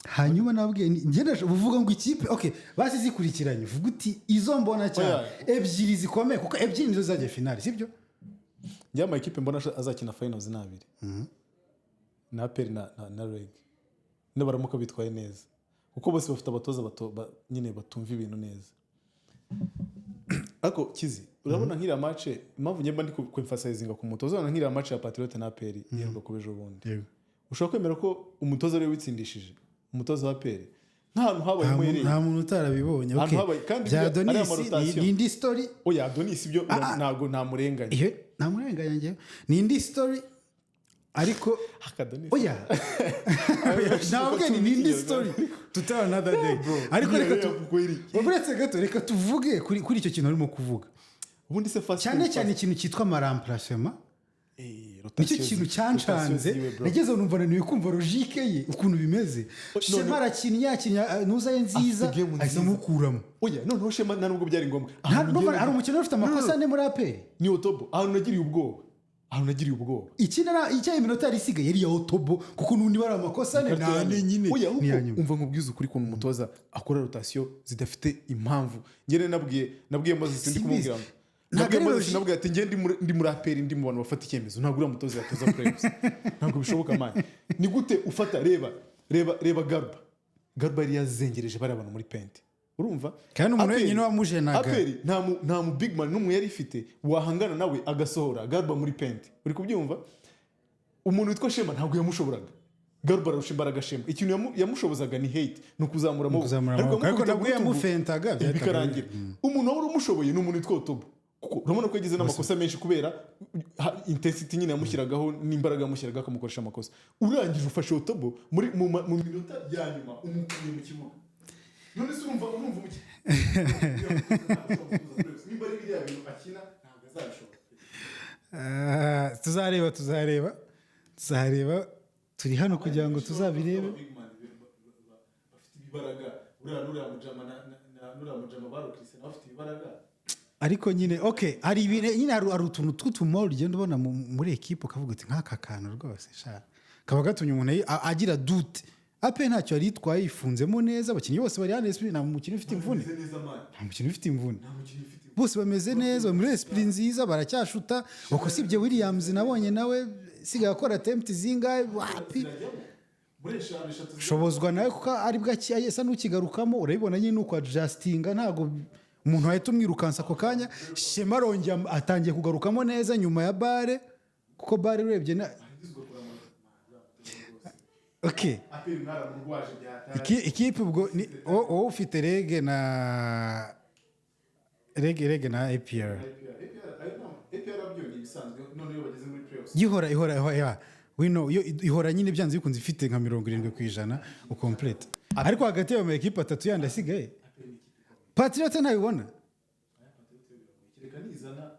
Hanyuma nabwiye ngenda uvuga ngo ikipe, okay, basi zikurikiranye, uvuga uti izo mbona cyane Oya. ebyiri zikomeye, kuko ebyiri nizo zagiye finale, sibyo? Njye ama ekipe mbona azakina finals ni abiri, na APR na REG, nibaramuka bitwaye neza, kuko bose bafite abatoza nyine batumva ibintu neza. Ariko kizi, urabona nk'iriya match, impamvu njye mba ndi kwemphasizinga ku mutoza, urabona nk'iriya match ya Patriot na APR iheruka kuba ejo bundi, ushobora kwemera ko umutoza ariwe witsindishije, umutoza wa APR, nk'ahantu habayemo erreur? Nta muntu utarabibonye. Ahantu Okay. kandi Bya buriya ariya Adonis marotasiyo. ni indi story. Oya, Adonis ibyo ntabwo ntamurenganya. Iyo nta murenganya njyewe, ni indi story, ariko Akadonis. Oya, ntabwo ni indi story to tell another day, ariko reka uretse gato, reka tuvuge kuri icyo kintu urimo kuvuga. Ubundi se fast Cyane cyane ikintu cyitwa amaremplacement nicyo kintu cyancanze. Nageze aho numva naniwe kumva logique ye ukuntu bimeze. Shema arakinnye, yakinnye ntuza ye nziza, Afite game ahise nziza. amukuramo. Oya, noneho Shema nta nubwo byari ngombwa. Ahantu Hari umukino ufite amakosa ane muri APR. Ni Otobo, ahantu nagiriye ubwoba, ahantu nagiriye ubwoba. Ikindi icyayi iminota yari isigaye yari iya Otobo, kuko n'undi bari amakosa ane ni ane nyine. Oya, Ni iya ahubwo nyuma. Umva nkubwize ukuri ukuntu umutoza akora rotation zidafite impamvu. Njye nabwiye Moses, ndi Simbizi. kumubwira ngo Ntabwo Nabwiye ari Moses, logique. nabwiye ati: "Njye ndi muri APR, ndi mu bantu bafata icyemezo, ntabwo uriya mutoza yatoza playoffs, ntabwo bishoboka, man. Ni gute ufata, reba, reba, reba Garba. Garba yari yazengereje bariya bantu muri paint, urumva?" Kandi umuntu APR wenyine wamujenaga. APR nta mu big man n'umwe yari ifite wahangana nawe agasohora Garba muri paint, uri kubyumva? Umuntu witwa Shema ntabwo yamushoboraga. Garba ararusha imbaraga Shema. Ikintu yamushobozaga ni height, ni ukuzamura amaboko. Kuzamura amaboko. Ariko yamukubita nabwo ku rutugu, yamufentaga, byahitaga bikarangira. Umuntu wari umushoboye ni umuntu witwa Otobo, kuko urabona ko yagize n'amakosa menshi kubera intensity nyine yamushyiragaho n'imbaraga yamushyiragaho, akamukoresha amakosa. Urangije ufashe Otobo mu minota ya nyuma, umukuye mu kibuga. None se urumva umukinnyi nimba ari biriya bintu akina, ntabwo azabishobora. Ah, tuzareba, tuzareba, tuzareba. Turi hano kugira ngo tuzabirebe. Big man bafite ibibaraga, uriya n'uriya mujama n'uriya mujama barokrise nawe afite ibibaraga. Ariko nyine, okay, hari ibintu nyine, hari utuntu tw'utumoro ugenda ubona muri ekipe, ukavuga uti: "Nk'aka kantu rwose sha kaba gatumye umuntu agira doute." APR ntacyo yari yitwaye, yifunzemo neza, abakinnyi bose bari hano esprit, nta mukinnyi ufite imvune. Bameze neza, man. Nta mukinnyi ufite imvune. Nta mukinnyi ufite imvune. Bose bameze neza, bari muri esprit nziza, baracyashuta. Uko usibye Williams nabonye nawe sigaye akora attempt zingahe, wapi. Zirajyamo muri eshanu, eshatu. Shobozwa nawe kuko ari bwo asa n'ukigarukamo, urabibona nyine nuko adjustinga, ntabwo umuntu wahita umwirukansa ako kanya. Shema arongera atangiye kugarukamo neza nyuma ya BAL, kuko BAL urebye na okay. APR mwaramurwaje byatari. Ikipe ubwo ni wowe ufite REG na REG na APR. APR byo ni ibisanzwe, none iyo bageze muri playoffs Ihora ihora ihora ya wino yo ihora nyine byanze bikunze ifite nka 70% ukomplete, ariko hagati y'ayo ma ekipe atatu yandi asigaye, Patriote ntabibona. Kereka nizana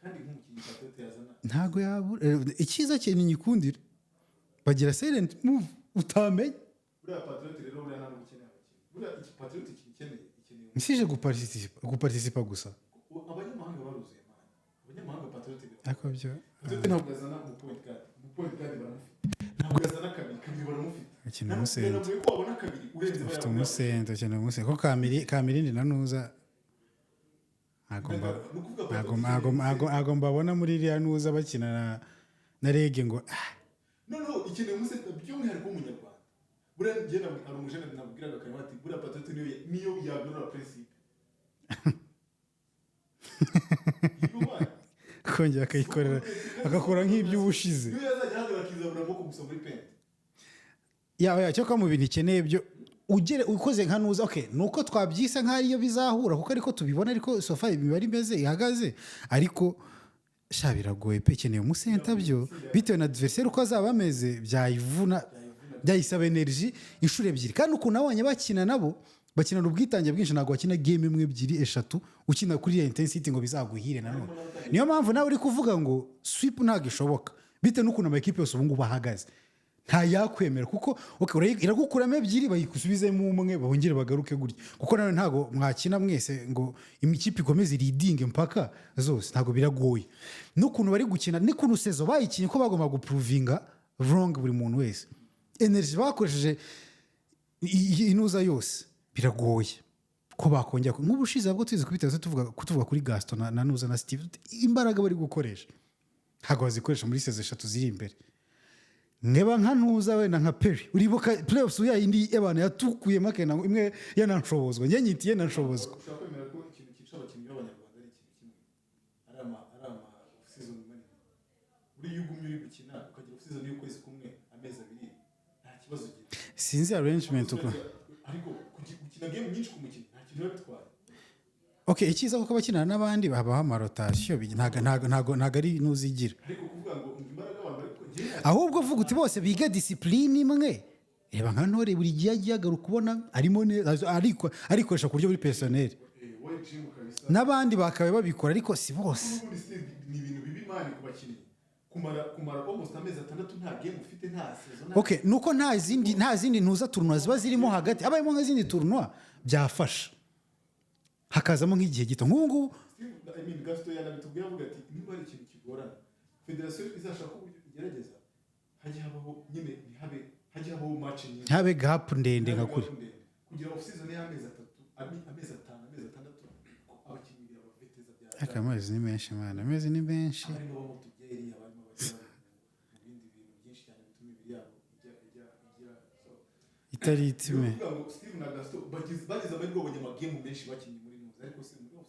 kandi nk'umukinnyi Patriote yazana. Ntabwo yabura. Icyiza kintu nyikundira, bagira silent move utamenya. Buriya Patriote rero, buriya ntabwo ukeneye abakinnyi. Buriya iki Patriote ikintu ikeneye nsije guparticipa gusa. Abanyamahanga baruzuye, man, abanyamahanga Patriote Ariko byo Patriote ntabwo yazana mu point guard, mu point guard baramufite. Ntabwo yazana kabiri, kabiri baramufite. Akina Ntabwo umusenta. biragoye ko wabona kabiri urenze Ufite bariya. Umusenta, ukeneye umusenta kuko Kamirindi na nuza ntabwo Ni ukuvuga ntabwo mbabona muri iriya nuza bakina na REG ngo ah. Noneho ikeneye umusenta by'umwihariko w'umunyarwanda. Buriya njye hari umujene nabwiraga karimo ati: "Buriya Patriote niyo yagarura Principe." Iyo Kongera akayikorera, agakora nk'iby'ubushize. Niyo yazajya ahagarara akizamura amaboko gusa muri paint. Yaba yacyo mu bintu ikeneye byo ugere ukoze nka nuza, okay, nuko twabyise nk'aho ariyo bizahura kuko ariko tubibona, ariko so far imibare imeze ihagaze, ariko sha biragoye pe. Ikeneye umusenta byo, bitewe na adversaire uko azaba ameze, byayivuna, byayisaba energy inshuro ebyiri. Kandi ukuntu abonye bakina nabo, bakinana ubwitange bwinshi, ntabwo bakina game imwe, ebyiri, eshatu ukina kuri iyo intensity ngo bizaguhire. Nanone niyo mpamvu nawe uri kuvuga ngo sweep ntabwo ishoboka, bitewe n'ukuntu amakipe yose ubu ngubu ahagaze, ntayakwemera kuko okay, iragukuramo ebyiri, bayisubizemo umwe, bongere bagaruke gutya, kuko nawe ntabwo mwakina mwese ngo ikipe ikomeze iridinge mpaka zose, ntabwo, biragoye. N'ukuntu bari gukina n'ukuntu saison bayikinnye, ko bagomba guprovinga wrong buri muntu wese, energy bakoresheje inuza yose, biragoye ko bakongera nk'ubushize bwo tuzi kubiteza tuvuga kuri Gaston na Nuza na Steve, imbaraga bari gukoresha ntabwo bazikoresha muri saison eshatu ziri imbere. Nkeba nka ntuza wenda nka Peri, uribuka playoffs ya yindi y'abantu yatukuyemo akenda ngo imwe yananshobozwa, njye nyitiye nanshobozwa. Ushobora kwemera ko ikintu cyica abakinnyi b'abanyarwanda ari ikintu kimwe, ari ama off season manini. Buriya iyo ugumye uri gukina, ukagira off season y'ukwezi kumwe, amezi 2, nta kibazo ugira. Sinzi arrangement uko. Ariko gukina game nyinshi ku mukino nta kintu biba bitwaye. Okay, icyiza kuko abakinana n'abandi babaha amarotasiyo, ntago ari nuzigira. Ariko kuvuga ngo imbaraga abantu bari kugira Ahubwo vuga uti bose biga discipline imwe. Reba nka Ntore, buri gihe agiye agaruka ubona arimo neza, ariko arikoresha ku buryo buri personnel. Wowe gym kabisa. N'abandi bakabaye babikora, ariko si bose. N'ubundi still ni ibintu bibi, man, ku bakinnyi kumara almost amezi 6 nta game ufite, nta saison, nta Okay, nuko nta zindi ntuza tournoi ziba zirimo hagati. Habayemo nk'izindi tournoi byafasha, hakazamo nk'igihe gito nk'ubu ngubu. Steve, I mean, Gaston yanabitubwiye avuga ati: "Niba hari ikintu kigorana, federasiyo izashaka uburyo igerageza hajye habaho nyine, ntihabe, hajye habaho match nyinshi." Ntihabe gap ndende nka kuri Ndende. Kugira off season y'amezi 3, amezi 5, amezi 6, ko abakinnyi birabaveteza bya Ariko amazi ni menshi, man, amezi ni menshi. Abarimo banywa utubyeri, abarimo bajya mu bindi bintu byinshi cyane bituma imibiri yabo ijya so Itari itime. Ni ukuvuga ngo Steve na Gaston bagize amahirwe, babonye amagame menshi bakinnye muri nuza, ariko se muri off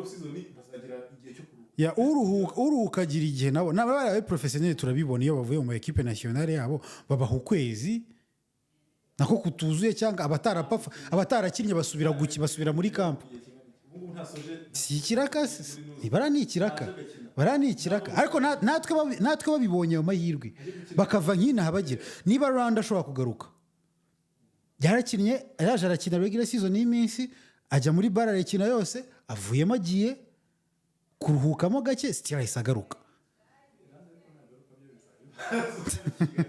season bazagira igihe cyo kuruhuka? Ya, uruhuka agira igihe. Nabo nabo bari professionnel, turabibona iyo bavuye mu ma équipe nationale yabo, babaha ukwezi nako kutuzuye, cyangwa abatarapfa, abatarakinnye basubira muri camp. Igihe kingana iki? Ubu ngubu ntasoje. Si ikiraka se? Bara ni ikiraka, bara ni ikiraka, ariko natwe babibonye ayo mahirwe bakava nk'inaha bagira, niba Rwanda ashobora kugaruka, yarakinnye, yaje arakina regular season y'iminsi, ajya muri BAL arakina yose, avuyemo agiye kuruhukamo gake, still ahise agaruka,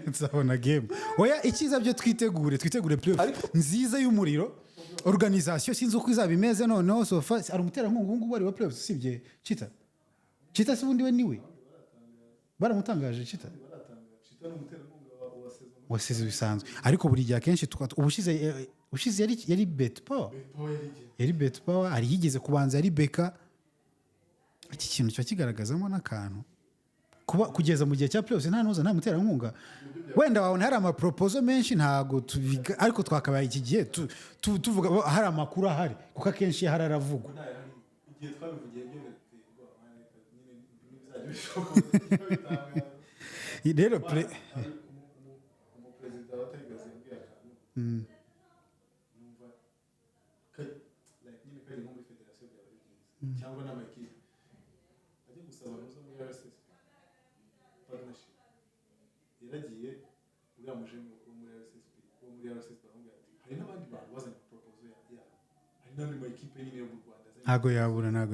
nzabona game. Oya, icyiza byo twitegure playoff nziza y'umuriro. Organisation sinzi uko izaba imeze noneho. So far hari umuterankunga ubu ngubu ari wa playoffs usibye Chita? Chita se ubundi we niwe baramutangaje, Chita? Baratanga Chita ni umuterankunga wa saison. Wasize bisanzwe, ariko buri gihe akenshi ubushize ubushize yari Bet Power. Power yari igihe. Yari Bet Power, hari yigeze kubanza yari Beka. Iki kintu kiba kigaragazamo n'akantu kuba kugeza mu gihe cya playoffs nta nuza, nta muterankunga. Wenda wabona hari amaproposal menshi, ntago tubiga, ariko twakabaye iki gihe tuvuga hari amakuru ahari, kuko akenshi iyo ahari aravugwa. Ntayahari. Igihe twabivugiye byo birateye ubwoba, man, reka nyine ntibizajya bishoboka bitangaza. Rero Umuperezida wa Tigers yambwiye akantu numva like nyine kari nko muri federasiyo byaba ari byiza, cyangwa n'amakipe ajya gusaba nuza muri RSSB partnership. Yaragiye, uriya mujene wo muri RSSB aramubwira ati hari n'abandi bantu bazanye proposal yabo, hari n'andi ma ekipe nyine yo mu Rwanda azanye. Ntago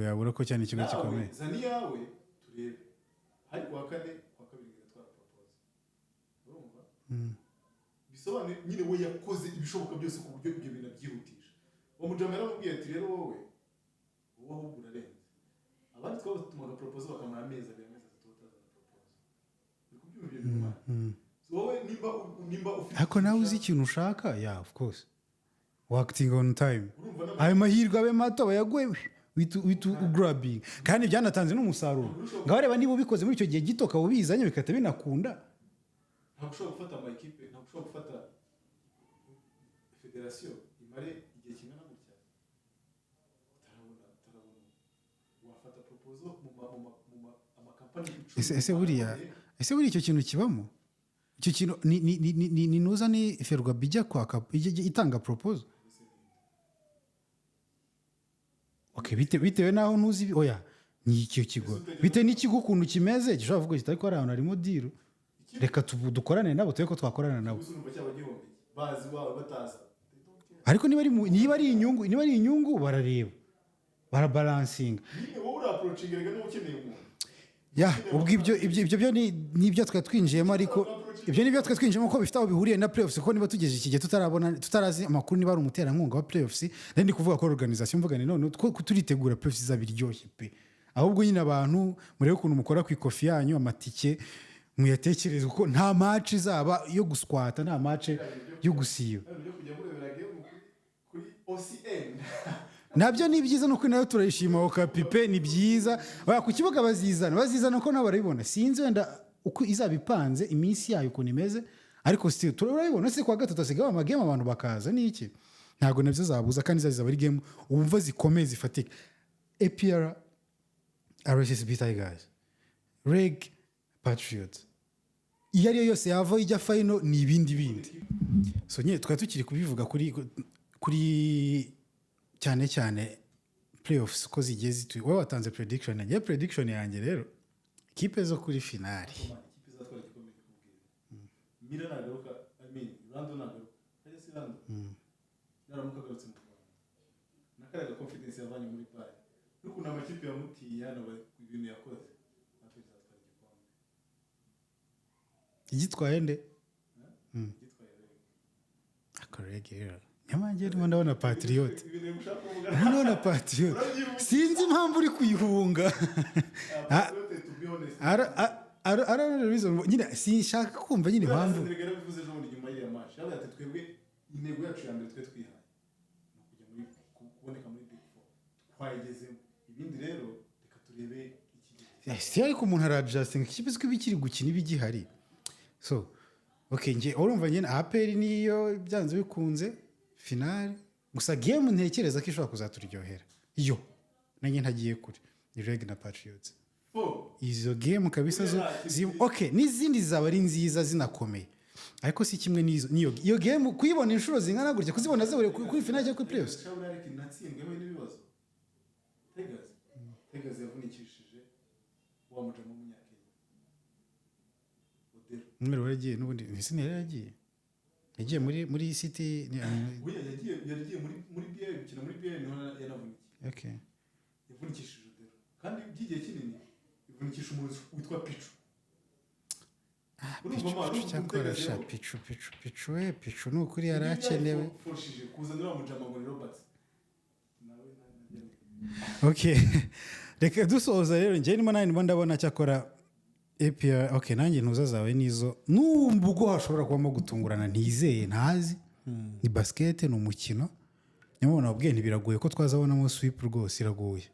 yabura ko cyane ikigo Nawe gikomeye. Zana iyawe turebe. Hari kuwa kane, kuwa kabiri igatwara proposal, urumva? Bisobanuye nyine we yakoze ibishoboka byose ku buryo ibyo bintu abyihutisha. Uwo mujama yaramubwiye ati rero wowe ahubwo urarenze abandi twabatumaga proposal bakamara amezi 2, amezi 3 batazana proposal. Uri kubyumva ibyo bintu, man? So wowe nimba ufite Ariko nawe uzi ikintu ushaka, yeah, of course working on time. Urumva Ayo mahirwe abe mato bayaguhe, uhita ugrabbing, kandi byanatanze n'umusaruro. Ngaho reba, niba ubikoze muri icyo gihe gito ukaba ubizanye bigahita binakunda. Ntabwo ushobora gufata ama ekipe, ntabwo ushobora gufata federasiyo imare igihe kingana gutya utarabona wafata proposal mu ma amakampani 10. Ese buriya icyo kintu kibamo? Icyo kintu ni nuza, ni Ferwafa ijya kwaka, ijya itanga proposal? Okay, bitewe n'aho ntuzi oya, ni icyo kigo, bitewe n'ikigo ukuntu kimeze, gishobora kuvuga kiti ariko hari ahantu harimo deal, reka dukorane nabo, turebe ko twakorana nabo. Gusa urumva cyaba gihombeye bazi wawe bataza. They don't care. Ariko niba ari inyungu barareba, barabalancinga. Nyine wowe uri-approachinga, rega niba ukeneye umuntu. Ya, ubwo ibyo byo ni nibyo twe twinjiyemo, ariko ibyo nibyo twe twinjiyemo ko bifite aho bihuriye na playoffs, kuko niba tugeze iki gihe tutarabona, tutarazi amakuru niba ari umuterankunga wa playoffs, nari ndi kuvuga ko organisation, mvuga ni none two turitegura playoffs izaba iryoshye pe. Ahubwo nyine abantu murebe ukuntu mukora ku ikofi yanyu, amatike muyatekereze, kuko nta match izaba yo guswata, nta match yo gusiba. Hari byo kujya murebera game kuri OCN. Nabyo ni byiza, nuko nayo turayishima Okapi pe, ni byiza. Oya, ku kibuga bazizana ko nabo barabibona. Sinzi wenda uko izaba ipanze, iminsi yayo ukuntu imeze, ariko still turabibona. Se kuwa gatatu hasigaye amagame, abantu bakaza n'iki, ntabwo nabyo zabuza, kandi zaba ari game wumva zikomeye, zifatika: APR, RSSB Tigers, REG, Patriot, iyo ariyo yose yava ijya final ni ibindi bindi. So nyine twari tukiri kubivuga kuri cyane cyane playoffs uko zigiye zitu. Wowe watanze prediction yanjye, prediction yanjye rero, ikipe zo kuri finali. Ikipe izatwara igikombe, ndikubwira, Mira nagaruka, I mean Rando nagaruka, hajya si Rando, naramuka agarutse mu Rwanda na kariya confidence yavanye muri BAL n'ukuntu amakipe yamutiye hano, ibintu yakoze, natwe izatwara igikombe. Igitwaye nde? Gitwaye REG. Ako REG rero, nyamara ndimo ndabona Patriot. Ibintu ushaka kuvuga. Ndimo ndabona Patriot, sinzi impamvu uri kuyihunga. Patriot, to be honest, Reason nyine sinshaka kumva nyine impamvu. Senegal yarabivuze ejo bundi nyuma y'iriya match, yaravuze ati twebwe intego yacu ya mbere twe twihaye ni ukujya muri kuboneka muri Big Four, twayigezemo. Ibindi Ibindi rero reka turebe iki gihe. Si, ariko umuntu ara-adjustinga. Ikipe ko iba ikiri gukina, iba igihari. So okay, nge urumva njye APR niyo byanze bikunze finale. Gusa game ntekereza ko ishobora kuzaturyohera yo nanjye ntagiye kure ni REG na Patriots. Fo. Izo game kabisa zo okay, n'izindi zaba ari nziza zinakomeye, ariko si kimwe n'izo. Niyo iyo game kuyibona inshuro zingana gutya, kuzibona zihuriye kuri finale cyangwa kuri playoffs. Shabura, ariko inatsindweho n'ibibazo. Tigers yavunikishije wa mujama w'umunyakenya, Odero. Numero yaragiye n'ubundi, ese ntiyari yaragiye? Yagiye muri City Oya, yagiye muri BI, gukina muri BI, niho yanavunikiye. Yavunikishije Odero kandi by'igihe kinini, ivunikisha umuntu witwa Pichu. Urumva Pichu, ma, Pichu urumva cyakora Tigers sha. Pichu, Pichu, Pichu we, Pichu ni ukuri yari akenewe. Forshije kuzana uriya mujama ngo ni Roberts nawe na Okay, reka dusoza rero. Njye ndimo, nanjye ndimo ndabona cyakora APR. Okay, nanjye ntuza zawe nizo, nubwo hashobora kubamo gutungurana ntizeye, ntazi. Ni basket, ni umukino. Niyo mpamvu nababwiye ntibiragoye ko twazabonamo sweep rwose, iragoye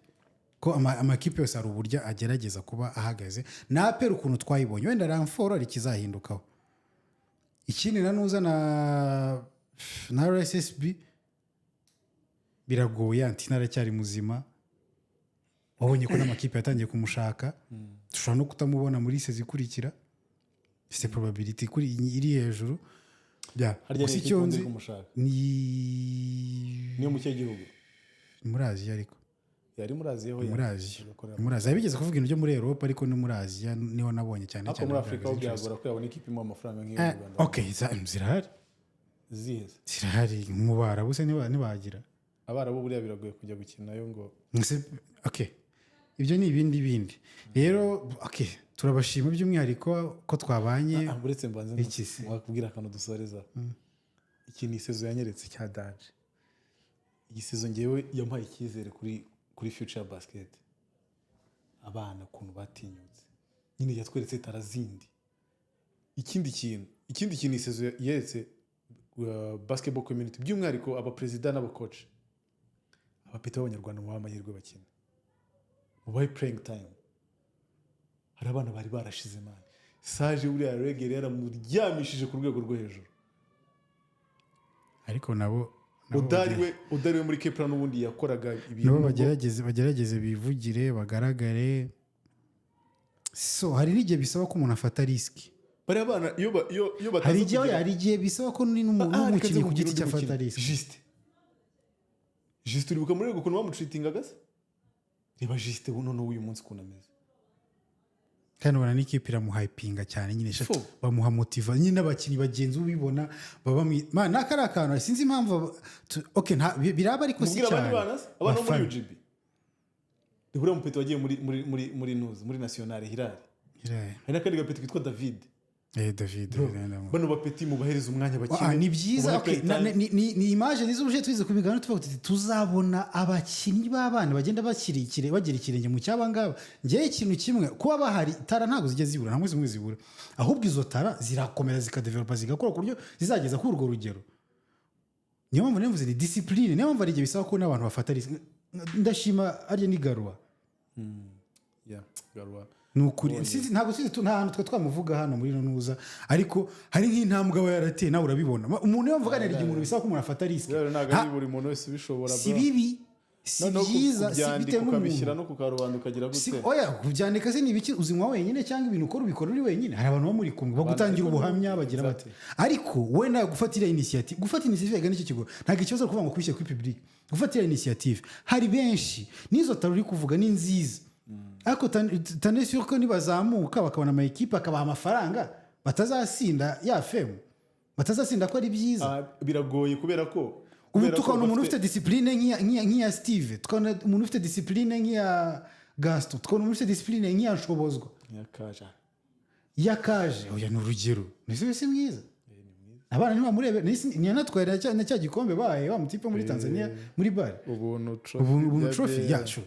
ko amakipe yose hari uburyo agerageza kuba ahagaze. Na APR ukuntu twayibonye, wenda renfort hari ikizahindukaho. Ikindi na nuza na RSSB biragoye. Anti aracyari muzima, wabonye ko n'amakipe yatangiye kumushaka. Dushobora no kutamubona muri saison ikurikira, ifite probability kuri iri hejuru. Ya, Harya gusa ni icyo ikipe nzi iri kumushaka? Ni Niyo mu kihe gihugu? Ni muri Aziya ariko. Yari muri Aziya ho. Ni muri Aziya. Ni muri Aziya. Bigeze kuvuga ibintu byo muri Europe, ariko no muri Aziya niho nabonye cyane Ariko cyane muri Afurika ho bagaragaza interest. byagora ko yabona ikipe imuha amafaranga nk'iyo mu Rwanda. Okay, zirahari. Zihe se? Zirahari mu Barabu se ntibagira? Abarabu buriya biragoye kujya gukinayo ngo Okay, ibyo ni ibindi bindi rero. Okay, turabashima by'umwihariko ko twabanye. Ah, uretse mbanze Iki se? wakubwira akantu dusoreza. Iki ni saison yanyeretse cya danger. Iyi saison ngewe yampaye icyizere kuri future ya basket. Abana ukuntu batinyutse nyine, yatweretse talent zindi. Ikindi kintu iyi saison yeretse basketball community, by'umwihariko abaperezida n'abakoci, abapeti b'abanyarwanda mubahe amahirwe bakina, mubahe playing time. Hari abana bari barashize, man. Sage buriya REG yaramuryamishije ku rwego rwo hejuru. Ariko nabo Udari we muri Kepler n'ubundi yakoraga ibintu nabo bagerageze bivugire, bagaragare. So hari n'igihe bisaba ko umuntu afata risk. Bariya bana iyo bataza Hari igihe hari igihe bisaba ko Ah, reka n'umukinnyi nze ku giti nkubwire cye undi afata mukino. risk. Juste uribuka muri ukuntu bamucitingaga se? Reba Juste noneho uyu munsi ukuntu ameze. Kandi ubona n'ikipe iramuhypinga cyane nyine. Fo. Bamuha motiva nyine, n'abakinnyi bagenzi ubibona baba man n'aka ari akantu sinzi impamvu okay, biraba ariko si Mubwira abandi cyane. bana se? Abana bo muri Bafana. UGB, ni buriya mupeti wagiye muri nuzi, muri nationale, Hilal. Hari n'akandi gapeti kitwa David. Eh, David, David. Bano bapeti mubahereza umwanya bakine. Ah, ni byiza. Mubahe Okay. play time. Ni image nziza. Ubushize twize kubiganira tuvuga tuti tuzabona abakinnyi b'abana bagenda bakiri bagira ikirenge mu cy'aba ngaba. Ngewe ikintu kimwe, kuba bahari, talent ntabwo zijya zibura, ntabwo zimwe zibura, ahubwo izo talent zirakomeza zikadevelopa, zigakora ku buryo zizageza kuri urwo rugero. Niyo mpamvu nivuze ni discipline. Niyo mpamvu hari igihe bisaba ko n'abantu bafata risk. Ndashima arya ni Garuwa. Yeah, Garuwa. Ni ukuri. Ntabwo sinzi nta hantu twe twamuvuga hano muri ino ntuza, ariko hari nk'intambwe aba yarateye, nawe urabibona. Umuntu iyo mvuga, hari igihe umuntu bisaba ko umuntu afata risk. Rero ntabwo ari buri muntu wese ubishobora, Si bro. bibi, si Noneho byiza, si kubyandika bitewe ukabishyira n'umuntu. no ku karubanda ukagira Si, gute? oya, kubyandika se ni ibiki? Uzinywa wenyine cyangwa ibintu ukora ubikora uri wenyine? Hari abantu baba muri kumwe bagutangira ariko ubuhamya bagira bati ariko we nawe gufata iriya initiative, gufata initiative rega nicyo kigo. Ntabwo ikibazo ari ukuvuga ngo kubishyira kuri public. Gufata iriya initiative, hari benshi n'izo talent uri kuvuga ni nziza, ariko tanesi yuko nibazamuka bakabona ama ekipe akabaha amafaranga, batazasinda ya fame, batazasinda ko ari byiza. Ah, biragoye kubera ko Ubu kubera ko tukabona umuntu bafite- ufite discipline nk'iya Steve, tukabona umuntu ufite discipline nk'iya Gaston, tukabona umuntu ufite discipline nk'iya Nshobozwa. Nyakaja. Yakaje, oya, ni urugero. Ndetse si mwiza? Eh, ni mwiza. Abana ntibamurebe, ntiyanatwaye na cya gikombe bahaye wa mutipe muri Tanzania muri BAL. Ubuntu Trophy. Ubuntu bya Trophy. BAL. Yacu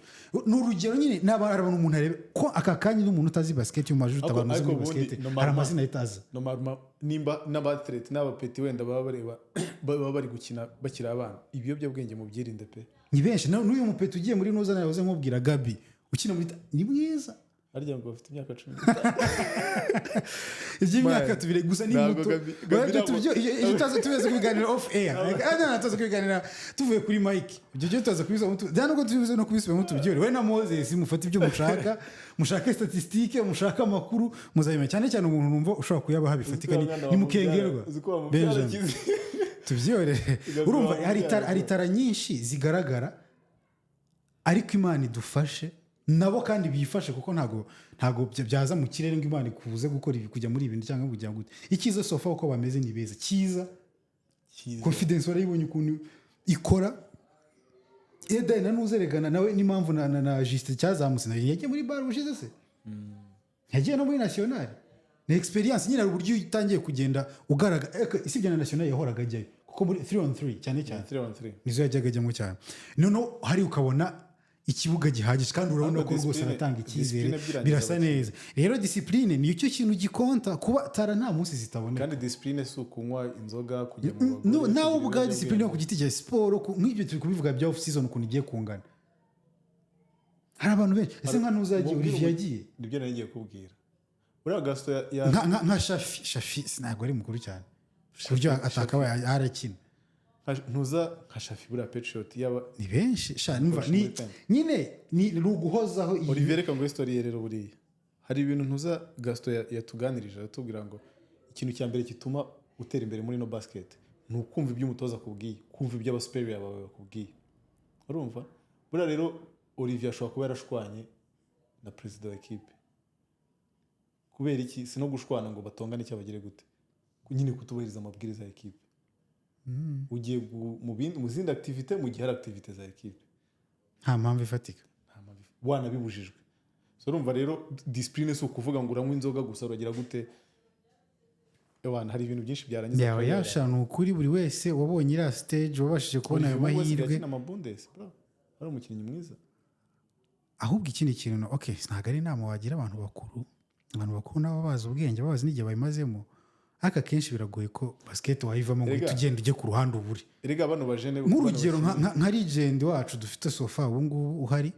ni urugero nyine, n'aba hari abantu umuntu arebe ko aka kanya n'umuntu utazi basket mu majuta, abantu uzi Ariko muri ubundi basket normalement- hari amazina ahita aza. Normalement, nimba n'abathlete n'abapeti wenda baba bareba, baba bari gukina bakiri abana, ibiyobyabwenge mubyirinde pe. Ni benshi. N'uyu mupeti ugiye muri nuza nahoze nkubwira, Gabi ukina muri ni mwiza. Harya ngo bafite imyaka 15? Iby'imyaka Man, tubiri gusa ni ntabwo muto. Gabi Oya, ibyo ntabwo- ibyo tutaza tubize kubiganira off air. Ah, no, tuza kubiganira tuvuye kuri mic. Ibyo byo tuza kubisubiramo, nta nubwo tubize no kubisubiramo, tubyore we na Moses, mufate ibyo mushaka, mushake statistique, mushake amakuru, muzabimenya. Cyane cyane umuntu numva ushobora kuyabaha bifatika ni Mukengerwa Uzi ko wamubyara Benjamin. akize. Tubyorere. Gabi Urumva hari wamubyara hari talent nyinshi zigaragara, ariko Imana idufashe nabo kandi bifashe, kuko ntabwo byaza mu kirere ngo Imana ikubuze gukora ibi, kujya muri ibi cyangwa kujya gute. Icyiza, so far uko bameze ni beza. Cyiza. Cyiza. Confidence warayibonye ukuntu ikora. Eda na nuzeregana nawe n'impamvu na Justin cyazamutse, nawe yagiye muri BAL ubushize se, yagiye no muri national. Ni experience nyine, hari uburyo utangiye kugenda ugaragara. Isibye na national yahoraga ajyayo, kuko muri 3 on 3 cyane cyane 3 on 3. nizo yajyaga ajyamo cyane. Noneho hari ukabona ikibuga gihagije kandi urabona Ahubwo ko rwose aratanga icyizere. discipline byirangiza Birasa abakinnyi. neza. Rero discipline ni cyo kintu gikonta kuba talent nta munsi zitaboneka. Kandi discipline si ukunywa inzoga, kujya mu bagore, No, nawe kugira ubwa discipline ibiyobyabwenge. ku giti cya siporo, nk'ibyo turi kubivuga bya off season ukuntu igiye kungana. Hari abantu benshi ese nka nuzagiye Mubwire Olivier yagiye. Nibyo nari ngiye kubwira uriya Gaston Nka Shafi ntabwo ari mukuru cyane ku buryo atakabaye arakina. Ntuza nka Shafi buriya Patriot yaba Ni benshi sha, numva Coach ni muri Penta. nyine ni uguhozaho iyi. Olivier, reka ngo story ye rero. Buriya hari ibintu ntuza Gaston yatuganirije, aratubwira ngo ikintu cya mbere gituma utera imbere muri no basket ni ukumva ibyo umutoza akubwiye, kumva ibyo abasuperior bawe bakubwiye. Urumva buriya rero Olivier ashobora kuba yarashwanye na perezida wa ekipe. Kubera iki? Si no gushwana ngo batongane cyangwa bagere gute, nyine kutubahiriza amabwiriza ya ekipe. Ugiye mu zindi activité mu gihe hari activité za ekipe. Nta mpamvu ifatika. Nta mpamvu, wanabibujijwe. So urumva rero discipline si ukuvuga ngo uranywa inzoga gusa, uragira gute. Ewana, hari ibintu byinshi byarangiza Yawe kariyeri. yasha, ni ukuri buri wese wabonye iriya stage, wabashije kubona ayo Olivier Ubu mahirwe. akina amabundes bro, ari umukinnyi mwiza. Ahubwo ikindi kintu, okay, ntabwo ari inama wagira abantu bakuru. Abantu bakuru nabo bazi ubwenge, bazi n'igihe babimazemo, ariko akenshi biragoye ko basket wayivamo ngo uhite ugenda ujye ku ruhande ubure. Erega bano bajene Nk'urugero bano nka legend wacu dufite so far ubu ngubu uhari,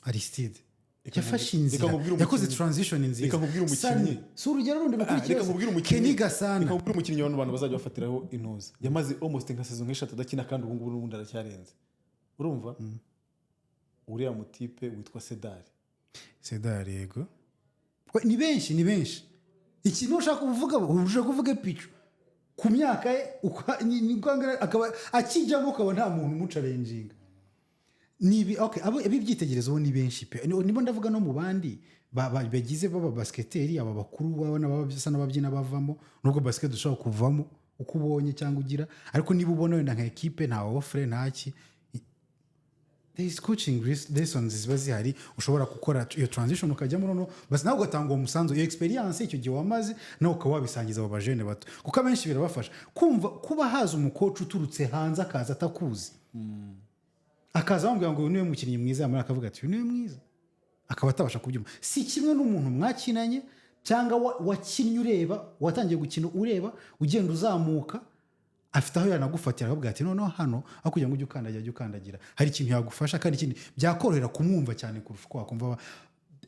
Aristide, yafashe reka inzira, nkubwire yakoze umukinnyi. transition nziza. Reka nkubwire umukinnyi. Sani, si urugero rundi Ah, rukurikiyeho? reka nkubwire umukinnyi. Kenny Gasana. Reka nkubwire umukinnyi abantu bantu bazajya bafatiraho intuza, yamaze almost nka saison nk'eshatu adakina, kandi ubu ngubu n'ubundi aracyarenze. Urumva uriya mutipe witwa Sedari? Sedari, yego. We, ni benshi, ni benshi. Ikintu ushaka kuvuga, ushaka kuvuga picu ku myaka ye ni uko angana, akaba akijyamo ukaba nta muntu umuchallenginga. Ni ibi, okay, abo ab'ibyitegererezo bo ni benshi pe. Nibo ndavuga no mu bandi bagize baba basketeri, aba bakuru babona baba bisa n'ababyina bavamo, nubwo basket ushobora kuvamo uko ubonye cyangwa ugira, ariko niba ubona wenda nka ekipe nta offre, nta ki, there is coaching lessons ziba zihari, ushobora gukora iyo transition ukajyamo, noneho basi nawe ugatanga uwo musanzu, iyo experience icyo gihe wamaze, nawe ukaba wabisangiza abo bajene bato, kuko abenshi birabafasha kumva kuba haza umucoach uturutse hanze, akaza atakuzi, akaza bamubwira ngo uyu niwe mukinnyi mwiza, yamara akavuga ati uyu niwe mwiza, akaba atabasha kubyumva. Si kimwe n'umuntu mwakinanye cyangwa wakinnye ureba, watangiye gukina ureba, ugenda uzamuka, afite aho yanagufatira akavuga ati noneho hano aho kugira ngo ujye ukandagira, ujye ukandagira, hari ikintu yagufasha. Kandi ikindi, byakorohera kumwumva cyane kurusha uko wakumva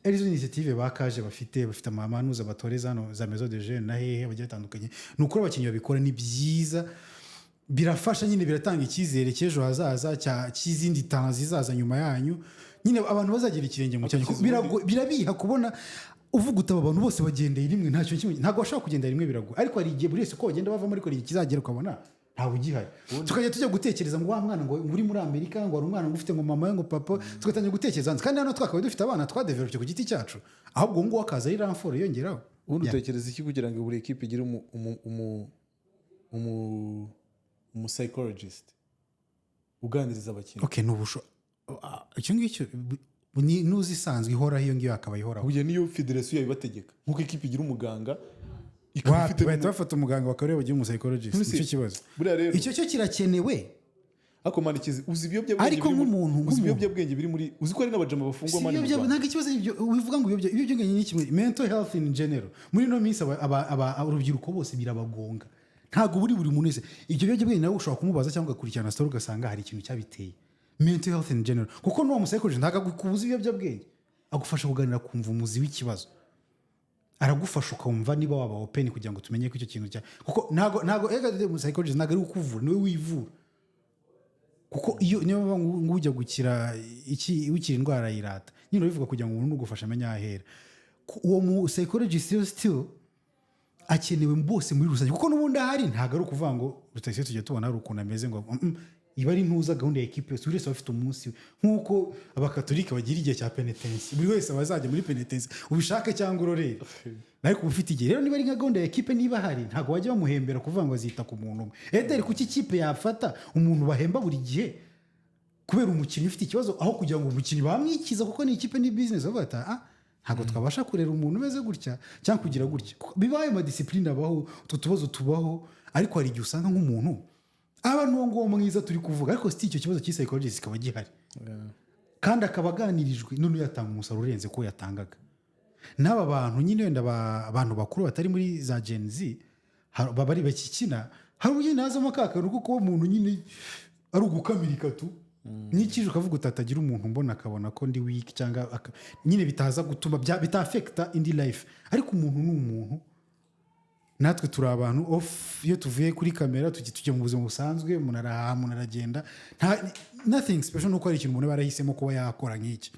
arizo initiative bakaje bafite amanuza batoreza hano za maison de jeunes na hehe bagiye batandukanye. Ni ukuri abakinnyi babikora ni byiza, birafasha nyine, biratanga icyizere cy'ejo hazaza cy'izindi talent zizaza nyuma yanyu nyine, abantu bazagira ikirenge mu cyanyu. Kiza. Birabiha kubona uvuga uti aba bantu bose bagendeye rimwe, nta kintu kimwe, ntabwo bashobora kugendera rimwe, biragoye, ariko hari igihe buri wese uko bagenda bavamo, ariko hari igihe kizagera ukabona ntawe ugihari, tukajya tujya gutekereza ngo wa mwana ngo uri muri Amerika, ngo hari umwana ngo ufite ngo mama we, ngo papa, tugatangira gutekereza hanze, kandi hano twakabaye dufite abana twadevelopye ku giti cyacu, ahubwo uwo nguwo akaza ari renfort yongeraho. Ubundi utekereza iki kugira ngo buri ekipe igire umu psychologist uganiriza abakinnyi? Okay, ni ubusho icyo ngicyo ni nuzi isanzwe ihoraho, iyo ngiyo akaba ihoraho. Huye niyo federasiyo yabibategeka, nk'uko ekipe igira umuganga. Ikaba Wapi, ifite bahita bafata umuganga bakareba bagira umupsychologist. None se- Nicyo kibazo. Buriya rero Icyo cyo kirakenewe. Ariko man, ikizi, uzi ibiyobyabwenge Ariko biri muri- nk'umuntu- uzi nk'umuntu. ibiyobyabwenge biri muri, uzi ko hari n'abajama bafungwa, Si man, mu Rwanda? Ntabwo ikibazo ari ibyo ubivuga ngo ibiyobyabwenge ni kimwe, mental health in general. Muri ino minsi urubyiruko bose birabagonga. Ntabwo buri muntu wese ibyo biyobyabwenge nawe ushobora kumubaza cyangwa ugakurikirana story ugasanga hari ikintu cyabiteye. Mental health in general, kuko n'uwo mupsychologist ntabwo agukubuza ibiyobyabwenge, agufasha kuganira, kumva umuzi w'ikibazo, aragufasha ukumva niba waba open kugira ngo tumenye ko icyo kintu cya, kuko ntabwo ega psychologist ntabwo ari ukuvura, niwe wivura, kuko iyo niyo bavuga ngo ujya gukira iki, ukira indwara yirata nyine, urabivuga kugira ngo umuntu ugufasha amenye aho ahera. Uwo mu psychologist rero still akenewe bose muri rusange, kuko n'ubundi ahari ntabwo ari ukuvuga ngo Rutayisire tujya tubona hari ukuntu ameze ngo iba ari ntuza gahunda ya ekipe yose, buri wese aba afite umunsi we, nk'uko Abakatolika bagira igihe cya penetensi, buri wese aba azajya muri penetensi ubishake cyangwa urorere, ariko uba ufite igihe. Rero niba ari nka gahunda ya ekipe, niba ahari, ntabwo wajya bamuhembera kuvuga ngo azita ku muntu umwe. Ederi, kuki ikipe yafata umuntu bahemba buri gihe kubera umukinnyi ufite ikibazo, aho kugira ngo umukinnyi bamwikiza, kuko ni ikipe, ni business, bavuga ati: "Ah, ntabwo twabasha kurera umuntu umeze gutya cyangwa kugira gutya." Kuko bibaye amadiscipline abaho, utwo tubazo tubaho, ariko hari igihe usanga nk'umuntu aba n'uwo nguwo mwiza turi kuvuga, ariko si icyo kibazo cy'ipsychologist kikaba gihari kandi akaba aganirijwe, none yatanga umusaruro urenze ko yatangaga. N'aba bantu nyine wenda abantu bakuru batari muri za Gen Z baba ari bakikina, hari uburyo nyine hazamo ka kantu ko kuba umuntu nyine ari ugukamirika tu n'ikije, ukavuga uti atagira umuntu mbona akabona ko ndi weak cyangwa nyine bitaza gutuma bitaffecta indi life. Ariko umuntu ni umuntu, natwe turi abantu. Off, iyo tuvuye kuri kamera tujya mu buzima busanzwe, umuntu arahaha, umuntu aragenda, nta nothing special, nuko hari ikintu umuntu aba yarahisemo kuba yakora nk'iki.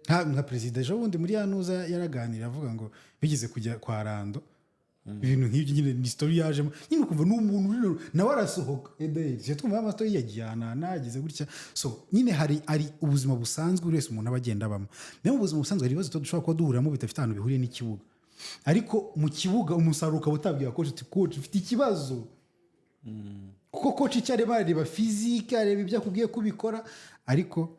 Nka perezida ejo bundi muri yanuza yaraganira avuga ngo bigeze kujya kwa Rando, ibintu nk'ibyo nyine ni story yajemo nyine, ukumva ni umuntu nawe arasohoka. Ederi tujya twumva amastory, yagiye ahantu yagize gutya. So nyine hari ubuzima busanzwe buri wese umuntu aba agenda abamo. Nayo mu buzima busanzwe hari ibibazo tuba dushobora kuba duhuriramo bidafite ahantu bihuriye n'ikibuga, ariko mu kibuga umusaruro ukaba utabwira coach uti: "Coach, ufite ikibazo," kuko coach icyo areba, areba physique, areba ibyo akubwiye kubikora. Ariko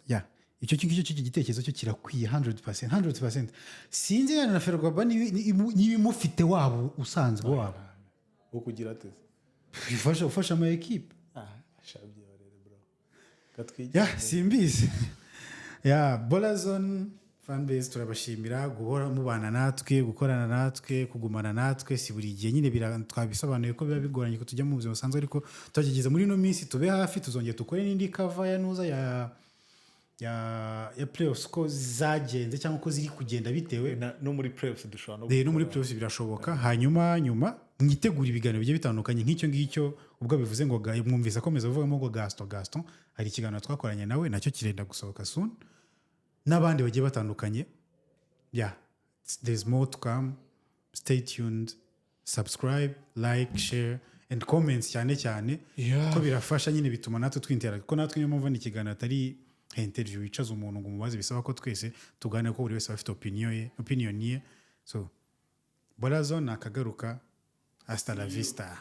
ya icyo ngicyo cy'icyo gitekerezo cyo kirakwiye 100%, 100%. Sinzi wenda na Ferwaba niba imufite wabo usanzwe wabo. Wo kugira ateze? Ufasha ama ekipe. Ah, shabyihorere bro, katwigire. Ya, simbizi. Ya Ballerzone fanbase, turabashimira guhora mubana natwe, gukorana natwe, kugumana natwe. Si buri gihe nyine, twabisobanuye ko biba bigoranye ko tujya mu buzima busanzwe, ariko tugerageza. Muri ino minsi tube hafi, tuzongera dukore n'indi cover ya nuza ya playoffs ko zagenze cyangwa ko ziri kugenda bitewe No muri playoffs dushobora no No muri playoffs birashoboka. Hanyuma nyuma mwitegura ibiganiro bigiye bitandukanye nk'icyo ngicyo. Ubwo bivuze ngo mwumvise akomeza avugamo ngo Gaston, Gaston, hari ikiganiro twakoranye nawe, nacyo kirenda gusohoka soon, n'abandi bagiye batandukanye. Yeah, there's more to come. Stay tuned, subscribe, like, share and comments cyane cyane, ko birafasha nyine, bituma natwe twintera, kuko natwe niyo mpamvu ni ikiganiro atari nka interview wicaza umuntu ngo umubaze, bisaba ko twese tuganira, ko buri wese aba afite opinion ye, opinion ye. So Ballerzone akagaruka. Hasta la vista.